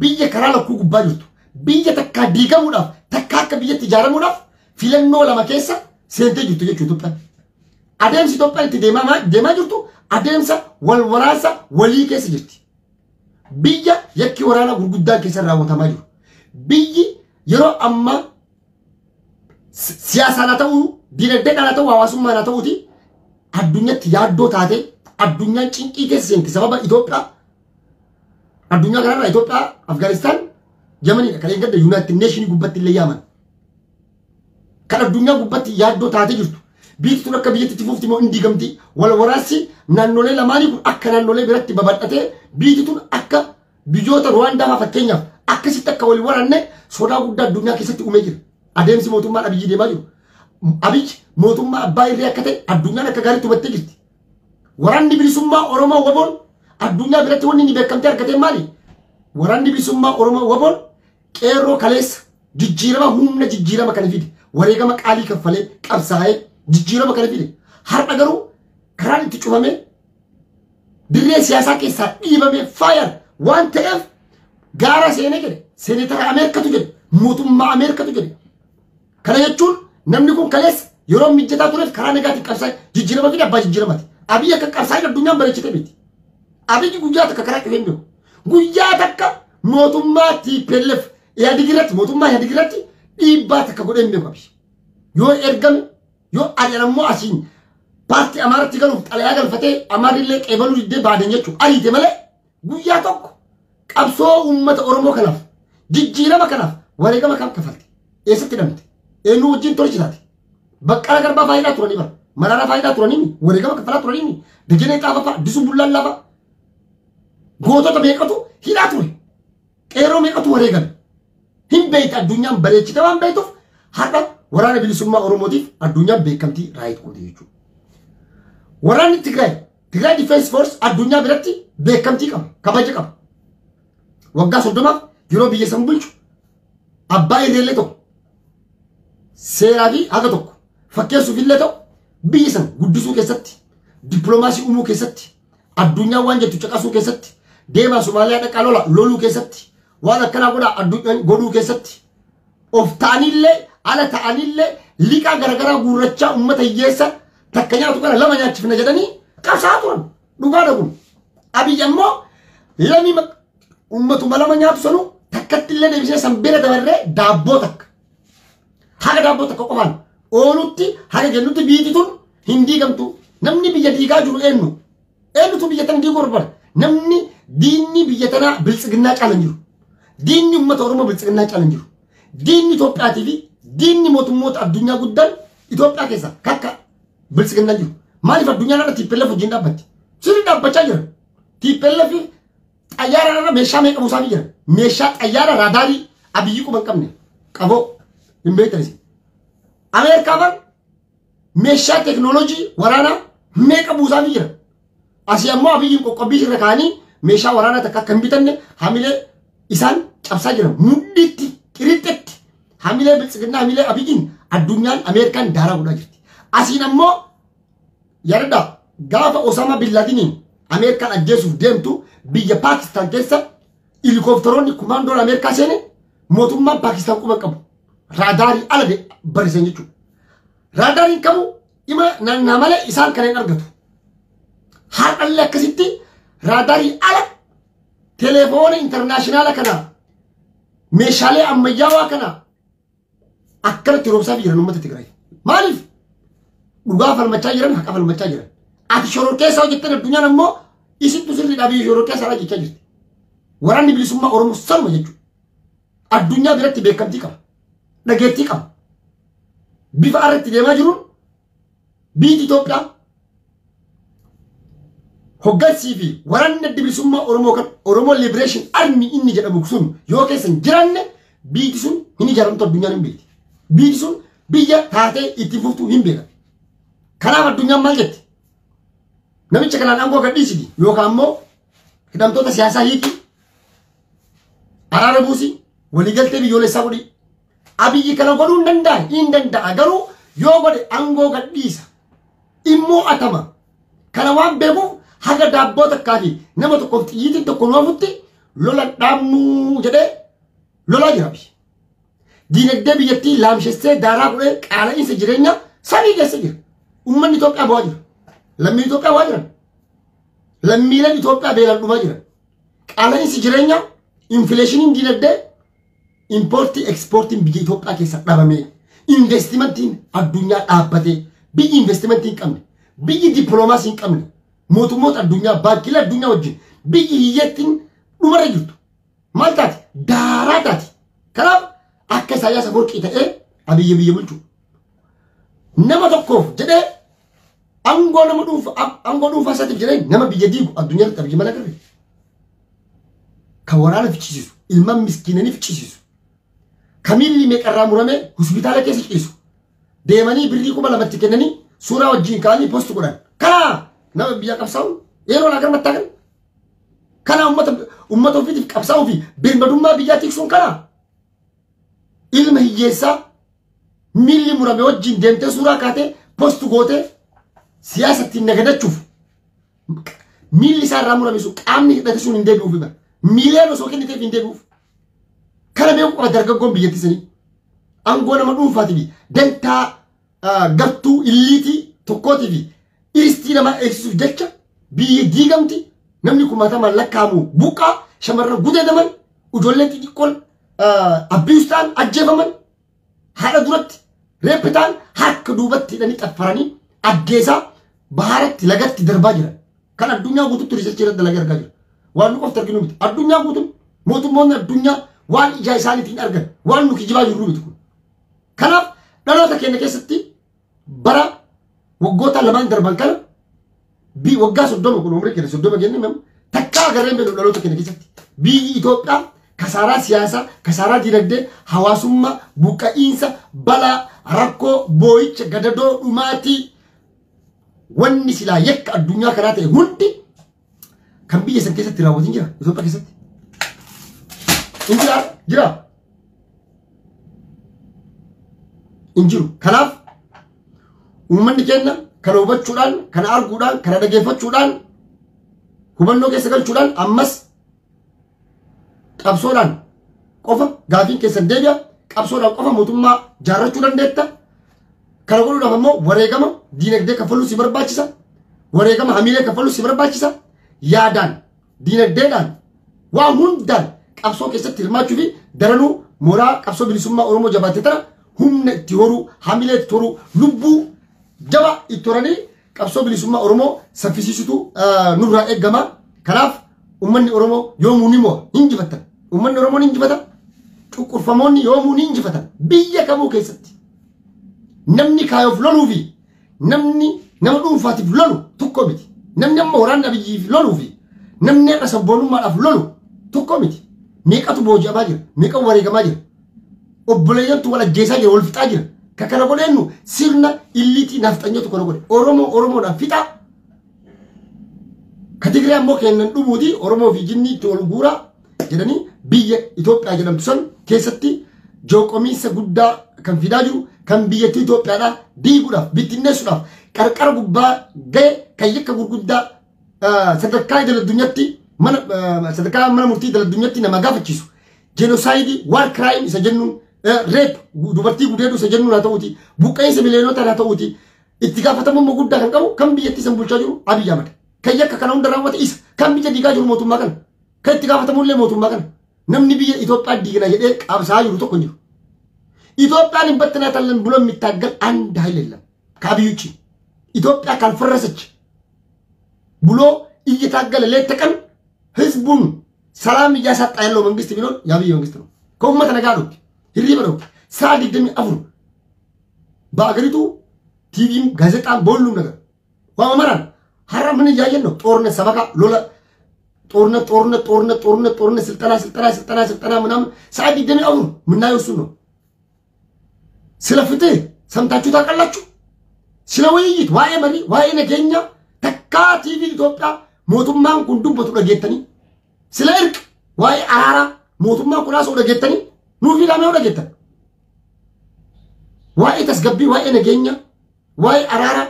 Speaker 1: Biyya karaa lakkuu gubbaa jirtu. Biyya takkaa diigamuudhaaf takkaa akka biyyatti ijaaramuudhaaf filannoo lama keessa seentee jirtu jechuudha Itoophiyaan. Adeemsi Itoophiyaan itti deemaa jirtu adeemsa wal waraansa walii keessa jirti. Biyya yakki waraanaa gurguddaan keessa raawwatamaa jiru. Biyyi yeroo ammaa siyaasaan haa ta'uu, dinagdeedhaan haa ta'uu, hawaasummaan haa ta'uuti addunyatti yaaddoo taatee addunyaan cinqii keessa seenti sababa Itoophiyaa. Addunyaa kanarraa Itoophiyaa, Afgaanistaan, Yemeniidha. Kan eeggadda United Nation gubbatti illee yaaman. Kan addunyaa gubbatti yaaddoo taatee jirtu. Biyyi tun akka biyyatti fufti moo hin diigamti. Wal waraansi naannolee lamaanii kun akka naannolee biratti babal'atee biyyi tun akka biyyoota Ruwaandaa fa'aa fakkeenyaaf akkasitti akka wal waraanne sodaa guddaa addunyaa keessatti uumee jira. Adeemsi mootummaan Abiyyi deemaa jiru. Abiyyi mootummaa abbaa irree akka ta'e addunyaan akka gaariitti hubattee jirti. Waraanni bilisummaa Oromoo WBOn addunyaa biratti wanni inni beekamtee argate maali? Waraanni bilisummaa Oromoo WBOn qeerroo kaleessa jijjiirama humna jijjiirama kana fide wareegama qaalii kaffalee qabsaa'ee jijjiirama kana fide. Har'a garuu karaan itti cufamee dirree siyaasaa keessaa dhiibamee faayar waan ta'eef gaara seenee jedhe seenetara Ameerikatu jedhe mootummaa Ameerikatu jedhe. Kana jechuun namni kun kaleessa yeroo mijataa tureef karaa nagaatiin qabsaa'ee jijjiirama fide abbaa jijjiiramati. Abiyyi akka qabsaa'ee addunyaan bareechite miti. Abiyyi guyyaa takka karaa cufee hin beeku. Guyyaa takka mootummaa TPLF Ihaadig irratti mootummaa Ihaadig irratti dhiibbaa takka godhee hin beeku Abiyyi. Yoo ergame yoo ari'an ammoo asiin paartii Amaaratti galuuf xalayaa galfatee Amaarrillee qeebaluu diddee baaden jechuudha. Ariite malee guyyaa tokko qabsoo uummata Oromoo kanaaf jijjiirama kanaaf wareegama kam kafalte? Eessatti hidhamte? Eenyu wajjin tolchitaate? Baqqala Garbaa faayidaa turanii bara. Mararaa faayidaa turanii wareegama kaffalaa turanii Dajanee Xaafaa fa'a Addisuu Bullaallaa fa'a gootota meeqatu hidhaa ture? Qeerroo meeqatu wareegame? Hin beekte addunyaan bareechite waan beektuuf har'a waraana bilisummaa Oromootiif addunyaan beekamtii raayit goote jechuudha. Waraanni Tigraay, Tigraay Defense Force addunyaa biratti beekamtii qaba, kabaja qaba. Waggaa 30 yeroo biyya san bulchu abbaa irreellee tokko seeraa fi haga tokko fakkeessuuf illee ta'u biyya san guddisuu keessatti, dippiloomaasii uumuu keessatti, addunyaa waan jettu caqasuu keessatti, deemaa Somaaliyaa dhaqaa lola loluu keessatti, waan akkanaa godhaa addunyaan godhuu keessatti, of ta'anillee ala ta'anillee liqaa garaagaraa guurrachaa uummata hiyyeessa takka nyaatu kana lama nyaachifna jedhanii qabsaa'aa turan. Dhugaadha kun. Abiyyi ammoo lamii uummatuma lama nyaatu sanuu takkatti illee deebisee san bira dabarree daabboo takka. Haga daabboo takka qofaan oolutti haga jennutti biyyi tun hin diigamtu. Namni biyya diigaa jiru eenyu? Eenyutu biyya tana diiguu barbaada? Namni diinni biyya tanaa biltsiginnaa caala hin jiru. Diinni uummata Oromoo biltsiginnaa caala hin jiru. Diinni Itoophiyaatii fi diinni mootummoota addunyaa guddaan Itoophiyaa keessa kakka biltsiginnaa jiru. Maaliif addunyaan irra TPLF wajjin dhaabbatti? Sirrii dhaabbachaa jira. TPLF xayyaara irra meeshaa meeqa buusaafii jira? Meeshaa xayyaara raadaarii Abiyyi quba hin qabne qaboo hin beektan isin. Ameerikaan meeshaa teekinooloojii waraanaa meeqa buusaafii jira? Asii ammoo Abiyyiin qoqqobbii irra kaa'anii meeshaa waraanaa takka akka hin bitanne hamilee isaan cabsaa jiran. Mudhiitti qirixxetti hamilee biltsiginnaa hamilee Abiyyiin addunyaan Ameerikaan daaraa godhaa jirti. Asiin ammoo yaadadhaa gaafa Osama Bin Laadiniin Ameerikaan ajjeesuuf deemtu biyya Paakistaan keessa helikooftoroonni kumaandoon Ameerikaa seene mootummaan Paakistaan quba qabu. Raadaarii ala barisan jechuudha. Raadaariin qabu dhima naannaa malee isaan kan hin argatu. Har'allee akkasitti raadaarii ala telefoona intarnaashinaala kana meeshaalee ammayyaawaa kana akkanatti roobsaaf jiran uummata Tigraay. Maaliif? Dhugaa falmachaa jiran, haqa falmachaa jiran. Ati shororkeessaa hojjettan addunyaan ammoo isittu sirriidhaa biyya shororkeessaa jechaa jirti. Waraanni bilisummaa Oromoo sanuma jechuudha. Addunyaa biratti beekamtii qaba. Dhageettii qaba. Bifa irratti deemaa jiruun biyyi Itoophiyaa hoggansii fi waraanni adda bilisummaa Oromoo kan Oromoo Liberation Army inni jedhamu sun yoo keessa hin jiraanne biyyi sun hin ijaaramtu addunyaan hin beekti. Biyyi sun biyya taatee itti fuftu hin beekan. Kanaaf addunyaan maal jetti? Namicha kanaan aangoo gadhiisiti yookaan immoo hidhamtoota siyaasaa hiiki araara buusi waliigaltee biyyoolessaa godhi. Abiyyi kana godhuu hin danda'a hin danda'a garuu yoo godhe aangoo gadhiisa immoo atama. Kana waan beekuuf Haga daabboo takkaa fi nama tokkoof xiyyiitiin tokko nu hafutti lola dhaabnuu jedhee lolaa jira biyya. Diinagdee biyyattii laamshessee daaraa godhee qaala'iinsa jireenyaa samii keessa jira. Uummanni Itoophiyaa bu'aa jira. Lammiin Itoophiyaa bu'aa jiran. Lammiileen Itoophiyaa beelaan dhumaa jiran. Qaala'iinsi jireenyaa, infileeshiniin diinagdee, impoortii ekspoortiin biyya Itoophiyaa keessa dhabame, investimentiin addunyaa dhaabbate, biyyi investimentii hin qabne, biyyi dippiloomaasii hin qabne, mootummoota addunyaa, baankiilee addunyaa wajjin biyyi hiyyeettiin dhumarra jirtu. Maal taati? Daaraa taati. Kanaaf akka Isaayyaas Afawarqii ta'ee Abiyyi biyya bulchu. Nama tokkoof jedhee aangoo nama dhuunfaa aangoo dhuunfaa isaatiif jedhee nama biyya diigu addunyaa irratti Abiyyi maal agarre? Kan waraana fichisiisu, ilmaan miskiinanii fichisiisu, kan miilli meeqarraa muramee hospitaala keessa ciisu, deemanii birrii 2000 kennanii suuraa wajjin ka'anii post godhan. Kanaa nama biyya qabsaa'u yeroo laa gara kan kana uummata ofiitiif qabsaa'uu fi birmadummaa biyyaa tiksuun kana ilma hiyyeessaa miilli murame wajjin deemtee suuraa kaatee post gootee siyaasa ittiin nagadachuuf miilli isaa irraa murame sun qaamni hidhate sun hin deebi'uuf bara. Miileen osoo kenniteef hin deebi'uuf. Kana beeku qaba dargaggoon biyyattii sanii. Aangoo nama dhuunfaatii fi dantaa gartuu illiitii tokkootii fi iristii namaa eegsisuuf jecha biyyi diigamti, namni kumaatamaan lakkaa'amu buqqaa, shamarran gudeedaman, ijoolleen xixiqqoon abbius ta'an ajjeefaman, haadha duratti reeppi ta'an harka duubatti hidhanii xaffaranii ajjeesaa baharatti lagatti darbaa jiran. Kan addunyaa guutuutti riisarchii irratti dalagee argaa jira. Waan nu qofti arginu miti. Addunyaa guutuun mootummoonni addunyaa waan ijaa isaaniitiin argan waan nu kijibaa jirru miti kun. Kanaaf dhaloota keenya keessatti bara waggoota lamaan darban kana waggaa 30 kun umrii keenya 30 jennee takkaa agarreen beeknu dhaloota keenya keessatti biyyi Itoophiyaa kasaaraa siyaasaa, kasaaraa dinagdee, hawaasummaa, buqqa'iinsa, balaa, rakkoo, boo'icha, gadadoo, dhumaatii wanni silaa yakka addunyaa kanaa ta'e hundi kan biyya san keessatti raawwatin jira Itoophiyaa keessatti. Hin jira jira. Hin jiru. Kanaaf uummanni keenya kana hubachuudhaan, kana arguudhaan, kana dhageeffachuudhaan, hubannoo keessa galchuudhaan ammas qabsoodhaan qofa gaafiin keessan deebi'a. Qabsoodhaan qofa mootummaa jaarrachuu dandeetta. Kana godhuudhaaf ammoo wareegama diinagdee kaffaluu si barbaachisa. Wareegama hamiilee kaffaluu si barbaachisa. Yaadaan, diinagdeedhaan, waan hundaan qabsoo keessatti hirmaachuu fi daranuu mooraa qabsoo bilisummaa Oromoo jabaatte tana humna itti horuu, hamilee itti horuu, lubbuu jaba itti horanii qabsoo bilisummaa Oromoo saffisiisutu nurraa eegama. Kanaaf uummanni Oromoo yoomuu ni mo'a, ni injifatan. Uummanni Oromoo ni injifata. Cunqurfamoonni yoomuu ni injifatan. Biyya kamuu keessatti namni kaayoof loluu fi namni nama dhuunfaatiif lolu tokko miti. Namni amma waraanni Abiyyiif loluu fi namni har'a sabboonummaadhaaf lolu tokko miti. Meeqatu booji'amaa jira? Meeqa wareegamaa jira? Obboleeyyantu wal ajjeesaa jira, wal fixaa jira. Ka kana godheennu sirna illiitii nafxanyatu kana godhe. Oromoo Oromoodhaan fixaa. Ka Tigree ammoo kennan dhumuuti Oromoo fi jinni itti ol guuraa jedhanii biyya Itoophiyaa jedhamtu san keessatti jooqomiinsa guddaa kan fidaa jiru kan biyyattii Itoophiyaadhaa diiguudhaaf bittinneessuudhaaf qarqara gubbaa ga'e kan yakka gurguddaa sadarkaa idil addunyaatti mana sadarkaa mana murtii idil addunyaatti nama gaafachiisu jenosaayidii, war crime isa jennuun, rape dubartii gudeeduu isa jennuun haa ta'uuti, buqqeensa miliyoonota haa ta'uuti, itti gaafatamummaa guddaa kan qabu kan biyyattii san bulchaa jiru Abiy Ahmed. Kan yakka kana hunda raawwate isa, kan biyya diigaa jiru mootummaa kana, kan itti gaafatamullee mootummaa kana. Namni biyya Itoophiyaa diigna jedhee qabsaa jiru tokko hin jiru. ኢትዮጵያን እንበትናታለን ብሎ የሚታገል አንድ ኃይል የለም ከአብይ ውጭ። ኢትዮጵያ ካልፈረሰች ብሎ እየታገለ ሌት ተቀን ህዝቡን ሰላም እያሳጣ ያለው መንግስት ቢኖር የአብይ መንግስት ነው። ከኡመተ ነጋ ዶክ hirriba ዶክ ሰዓ 24 በአገሪቱ ቲቪም ጋዜጣም በሁሉም ነገር ዋመራን ሀራ ምን እያየን ነው? ጦርነት ሰበካ ሎላ ጦርነት ጦርነት ጦርነት ጦርነት ጦርነት ስልጠና ስልጠና ስልጠና ስልጠና ምናምን ሰዓ 24 ምናየው እሱን ነው። ስለ ፍትህ ሰምታችሁ ታውቃላችሁ? ስለ ውይይት waa'ee marii waa'ee nageenya takkaa TV Itoophiyaa mootummaan kun dubbatu dhageettanii? ስለ እርቅ waa'ee araaraa mootummaan kun haasa'u dhageettanii? Nuuf ilaamee dhageettan? Waa'ee tasgabbii, waa'ee nageenya, waa'ee araaraa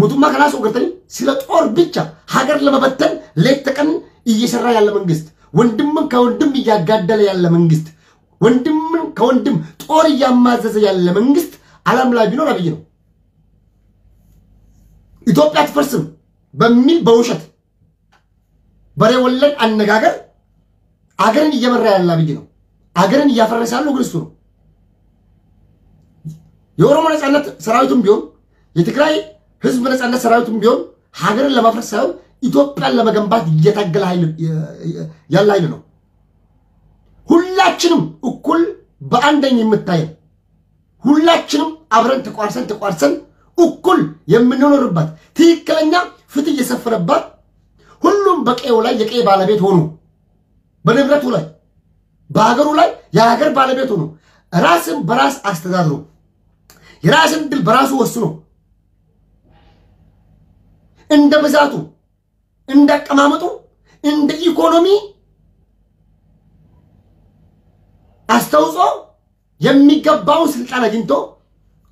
Speaker 1: mootummaa kana haasa'u gartanii ስለ ጦር ብቻ ሀገር ለመበተን ሌት ተቀን እየሰራ ያለ መንግስት፣ ወንድምን ከወንድም እያጋደለ ያለ መንግስት፣ ወንድምን ከወንድም ጦር እያማዘዘ ያለ መንግስት ዓለም ላይ ቢኖር አብይ ነው። ኢትዮጵያ አትፈርስም በሚል በውሸት በሬ ወለድ አነጋገር አገርን እየመራ ያለ አብይ ነው። አገርን እያፈረሰ ያለው ግን እሱ ነው። የኦሮሞ ነጻነት ሰራዊቱም ቢሆን የትግራይ ህዝብ ነጻነት ሰራዊቱም ቢሆን ሀገርን ለማፍረስ ሳይሆን ኢትዮጵያን ለመገንባት እየታገለ ያለ ኃይል ነው። ሁላችንም እኩል በአንደኝ የምታየን፣ ሁላችንም አብረን ተቋርሰን ተቋርሰን እኩል የምንኖርባት፣ ትክክለኛ ፍትህ የሰፈነባት፣ ሁሉም በቀዬው ላይ የቀዬ ባለቤት ሆኖ፣ በንብረቱ ላይ በሀገሩ ላይ የሀገር ባለቤት ሆኖ፣ ራስን በራስ አስተዳድሮ፣ የራስን ድል በራሱ ወስኖ፣ እንደ ብዛቱ፣ እንደ አቀማመጡ፣ እንደ ኢኮኖሚ አስተውጾ የሚገባውን ስልጣን አግኝቶ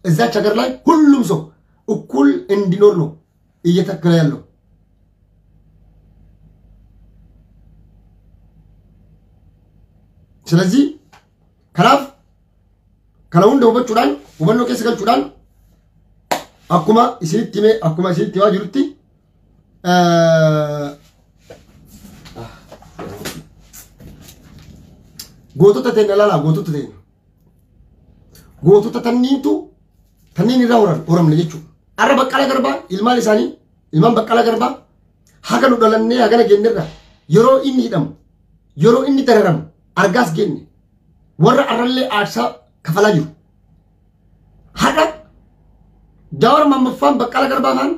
Speaker 1: እዛች ሀገር ላይ ሁሉም ሰው እኩል እንዲኖር ነው እየተከለ ያለው። ስለዚህ kanaaf kana hunda hubachuudhaan, hubannoo keessa galchuudhaan, akkuma isinitti himee, akkuma isinitti himaa jirutti, gootota teenya ilaalaa. Gootota teenya, gootota tanniintu tanniin irraa horan horamne jechuudha. Arra Baqqalaa Garbaa ilmaan isaanii, ilmaan Baqqalaa Garbaa haga nu dhalannee hagana geenyerra yeroo inni hidhamu, yeroo inni dararamu argaas geenye, warra arrallee aarsaa kafalaa jiru. Haqa Jawaar Maammaffaan Baqqalaa Garbaa faan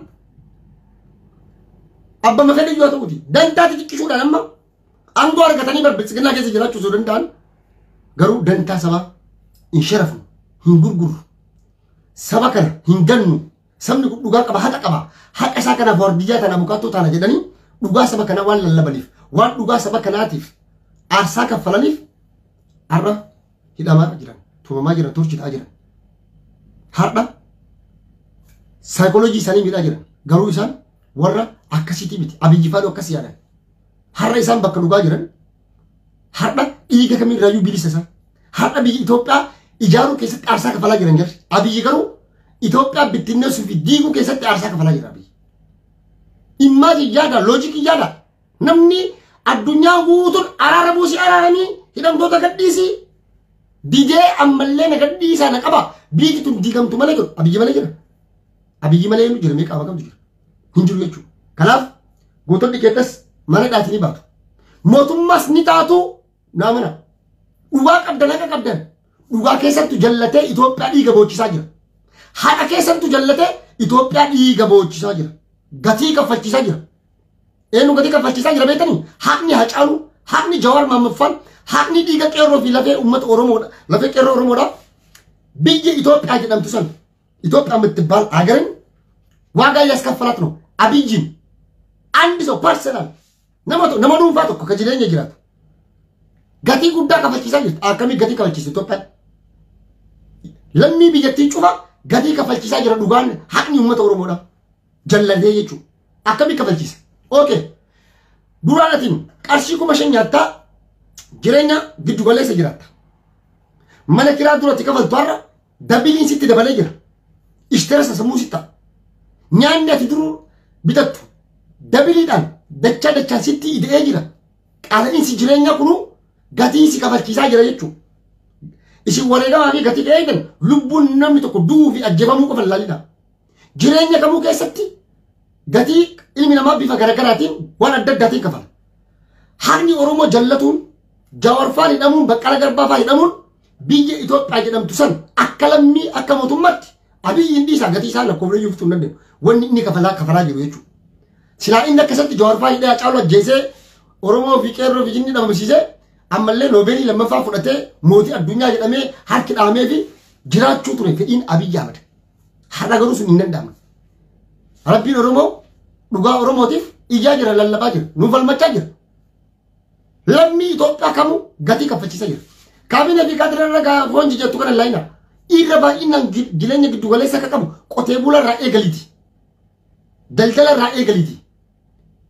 Speaker 1: abba mafedhe iyyuu haa ta'uuti dantaa xixiqqishuudhaan amma aangoo argatanii bar biltsiginnaa keessa jiraachuu osoo danda'an, garuu dantaa sabaa hin sharafnu, hin gurgurru, saba kana hin gannu, sabni kun dhugaa qaba, haqa qaba, haqa isaa kanaaf wardiyyaa tana abukaatoo taana jedhanii dhugaa saba kanaa waan lallabaniif, waan dhugaa saba kanaatiif aarsaa kaffalaniif har'a hidhamaa jiran, tumamaa jiran, torchitaa jiran, har'a saayikooloojii isaanii miidhaa jiran. Garuu isaan warra akkasiitii miti. Abiyyi faadhu akkas yaadan. Har'a isaan bakka dhugaa jiran, har'a dhiiga kamirraayyuu bilisa isaan. Har'a biyya Itoophiyaa ijaaruu keessatti aarsaa kafalaa jiran jarri. Abiyyi garuu Itoophiyaa bittinneessuu fi diiguu keessatti aarsaa kafalaa jira abiyyi. Imagine, yaada, loojikii yaada. Namni addunyaa guutuun araara buusii, araaramii, hidhamtoota gadhiisii didee ammallee na gadhiisaa, na qaba, biyyi tun diigamtu malee jiru. Abiyyi malee jira. Abiyyi malee eenyu jira? Mee qaama kamtu jira? Hin jiru jechuudha. Kanaaf gootonni keessas mana dhaatii ni baatu. Mootummaas ni taatu naa mana. Dhugaa qabdan, haqa qabdan. Dhugaa keessattu jallatee Itoophiyaa dhiiga boochisaa jira. Haqa keessattu jallatee Itoophiyaa dhiiga boochisaa jira. Gatii kaffalchiisaa jira. Eenyu gatii kaffalchiisaa jira beektanii? Haqni Hacaalu, haqni Jawaar Maammaffaan, haqni dhiiga qeerroo fi lafee uummata Oromoodha. Lafee qeerroo Oromoodha. Biyya Itoophiyaa jedhamtu san, ኢትዮጵያ የምትባል ሀገርን ዋጋ እያስከፈላት ነው። አብይን አንድ ሰው personal nama dhuunfaa tokko ka jireenya jiraatu gatii guddaa kafalchiisaa jirti. Akkamii gatii kafalchiisa Itoophiyaan? Lammii biyyattii cufa gatii kafalchiisaa jira dhugaan haqni uummata Oromoodha. Jallatee jechuudha. Akkamii kafalchiisa? Okay. Duraan atiin qarshii 5,000 nyaattaa jireenya giddu galeessa jiraatta. Mana kiraa duratti kafaltu har'a dabiliin sitti dabalee jira. Ishterasa sammuu sitta. Nyaanni ati duruu bitattu dabiliidhaan dachaa dachaan sitti ida'ee jira. Qaala'insi jireenyaa kunuu gatii si kafalchiisaa jira jechuudha. Isin wareegamaa fi gatii eegan lubbuun namni tokko du'uu fi ajjeefamuu qofa ilaalidha. Jireenya kamuu keessatti gatii ilmi namaa bifa garaagaraatiin waan adda addaatiin kafala. Haqni Oromoo jallatuun, Jawaarfaan hidhamuun, Baqqala Garbaafaa hidhamuun biyya Itoophiyaa jedhamtu san akka lammii akka mootummaatti Abiyyiin dhiisaa gatii isaa lakkoofnee iyyuu fixuu hin dandeenyu. Wanni inni kafalaa kafalaa jiru jechuudha. Silaa inni akkasatti Jawaarfaa hidhee, Hacaaluu ajjeesee, Oromoo fi qeerroo fi jinni dhabamsiisee, ammallee noobeelii lammaffaa fudhatee mootii addunyaa jedhamee harki dhahamee fi jiraachuu ture fedhiin Abiyyi Ahmad. Har'a garuu sun hin danda'amne. Rabbiin Oromoo dhugaa Oromootiif ijaa jira, lallabaa jira, nuuf falmachaa jira. Lammii Itoophiyaa kamuu gatii kaffalchiisaa jira. Kaabinee fi kaadira irra foon jettu kana laayina. Irra baay'inaan jireenya giddu galeessa akka qabu qotee bulaa irraa eegaliiti. Daldala irraa eegaliiti.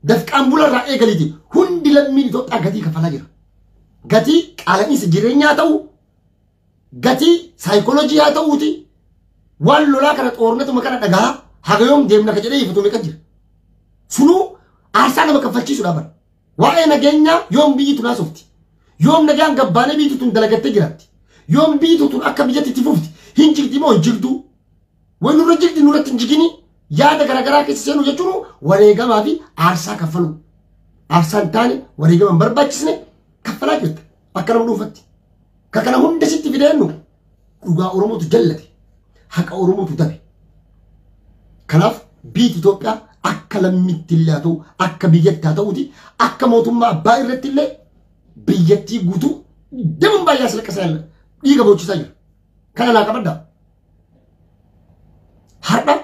Speaker 1: Dafqaan bula irraa eegaliiti. Hundi lammiin Itoophiyaa gatii kafalaa jira. Gatii qaala'insa jireenyaa ta'u, gatii saayikooloojii haa ta'uuti. Waan lolaa kana xoornatuma kana dhagaa haga yoom deemna ka jedhee ifatu meeqa jira. Sunuu aarsaa nama kaffalchiisuudha bara. Waa'ee nageenyaa yoom biyyi tun haasofti. Yoom nagaan gabbaanee biyyi tun dalagattee jiraatti. Yoom biyyi tun akka biyyatti itti fufti. Hin jigdi moo hin jigduu? Way nurra jigdi nurratti hin jigini yaada garaagaraa keessa seenuu jechuun wareegamaa fi aarsaa kaffaluu. Aarsaa hin taane wareegama hin barbaachisne kaffalaa jirta akka nama dhuunfatti. Ka kana hunda sitti fideennu dhugaa Oromootu jallate. Haqa Oromootu dabe. Kanaaf biyyi Itoophiyaa akka lammiitti illee haa ta'u, akka biyyatti haa ta'uuti, akka mootummaa abbaa irratti illee biyyattii guutuu deemuun baay'ee as laqqasaa jira. Dhiiga boochisaa jira. Kana naa qabaddaa. Har'a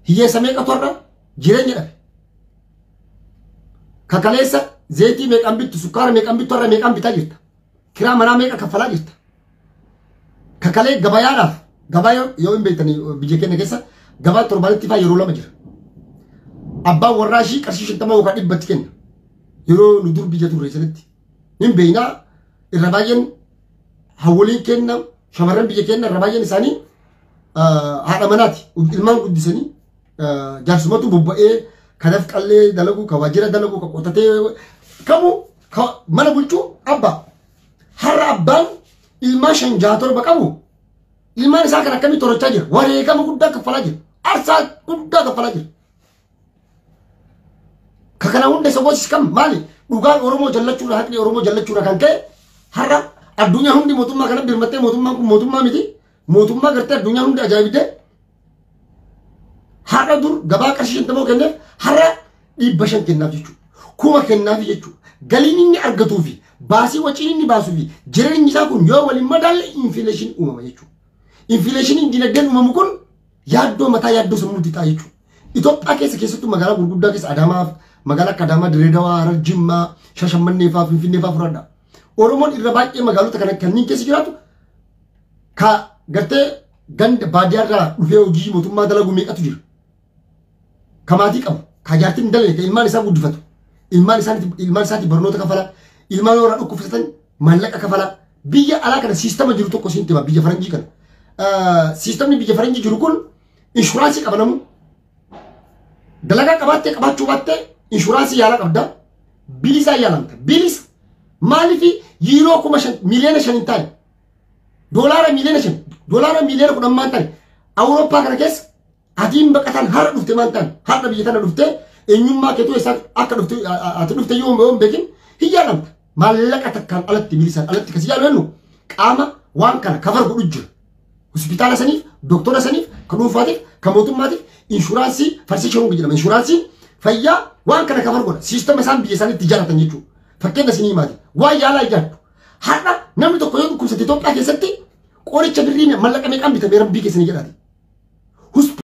Speaker 1: hiyyeessa meeqatu har'a jireenya dhabe. Kakaleessa zayitii meeqaan bittu, sukkaara meeqaan bittu, har'a meeqaan bitaa jirta. Kiraa manaa meeqa kaffalaa jirta. Kakalee gabayaadhaaf gabaa yoo hin beektanii biyya keenya keessa gabaa torbaanitti faa yeroo lama jira. Abbaan warraa ishii qarshii 50 yookaan 100 kenna. Yeroo nu dur biyya turre sanitti. Hin beeknaa irra baay'een hawwoliin kenna shamarran biyya keenya irra baay'een isaanii haadha manaati. Ilmaan guddisanii jaarsumatu bobba'ee kanaaf qallee dalagu, ka waajjira dalagu, ka qotatee kamuu mana bulchuu abbaa. Har'a abbaan ilmaan 5 6 7 qabu ilmaan isaa kan akkamitti horachaa jira? Wareegama guddaa kaffalaa jira. Aarsaa guddaa kaffalaa jira. Ka kana hunda isa gosis kam maali? Dhugaan Oromoo jallachuudha, haqni Oromoo jallachuudha kan ka'e har'a addunyaa hundi mootummaa kana birmattee mootummaan kun mootummaa miti. Mootummaa gartee addunyaa hundi ajaa'ibdee har'a dur gabaa qarshii 50 kenneef har'a 500 kennaaf jechuudha. 1000 kennaaf jechuudha. Galiin inni argatuu fi baasii waciin inni baasuu fi jireenyi isaa kun yoo waliin madaalle infileeshinii uumama jechuudha. Infileeshiniin dinagdeen uumamu kun yaaddoo mataa yaaddoo sammuutti ta'a jechuudha. Itoophiyaa keessa keessattuu magaalaa gurguddaa keessa Adaamaa, magaalaa akka Adaamaa, Dirreedawaa, Harar, Jimmaa, Shashamannee fa'aa, Finfinnee fa'aa fudhadha. Oromoon irra baay'ee magaalota kana kanneen keessa jiraatu ka gartee ganda baadiyyaarraa dhufee hojii mootummaa dalagu meeqatu jira. Ka maatii qabu, ka jaartiin hin dalagne, ka ilmaan isaa guddifatu, ilmaan isaati barnoota kafala, ilmaan warra dhukkubsatan maallaqa kafala. Biyya alaa kana siistama jiru tokko siin hima biyya faranjii kana. Siistamni biyya faranjii jiru kun inshuraansii qaba namu. Dalagaa qabaattee qabaachuu baattee inshuraansii yaalaa qabda. Bilisaa yaalamta. Bilisa maaliif yiiroo 5,000 miliyoona 5 hin taane doolaara miliyoona 5 doolaara miliyoona 10 maan taane Awurooppaa kana keessa adiin baqataan har'a dhufte maan taane har'a biyya tana dhufte eenyummaa keetuu eessaa akka dhufte ati dhufte yoo hin beekin hin yaalamta. Maallaqa takkaan alatti bilisaan alatti kasi yaalu jennu qaama waan kana kafar godhu jira. Hospitaala saniif, doktora saniif, ka dhuunfaatiif, ka mootummaatiif inshuraansii farsisharuun jedhama. Inshuraansiin fayyaa waan kana kafar godha. Siistama isaan biyya isaaniitti ijaarratan jechuudha. Fakkeenya isinii himaati. Waan yaalaa ijaartu. Har'a namni tokko yoo dhukkubsate Itoophiyaa keessatti qoricha birrii mallaqa meeqaan bitamee rabbii keessanii jedhaati.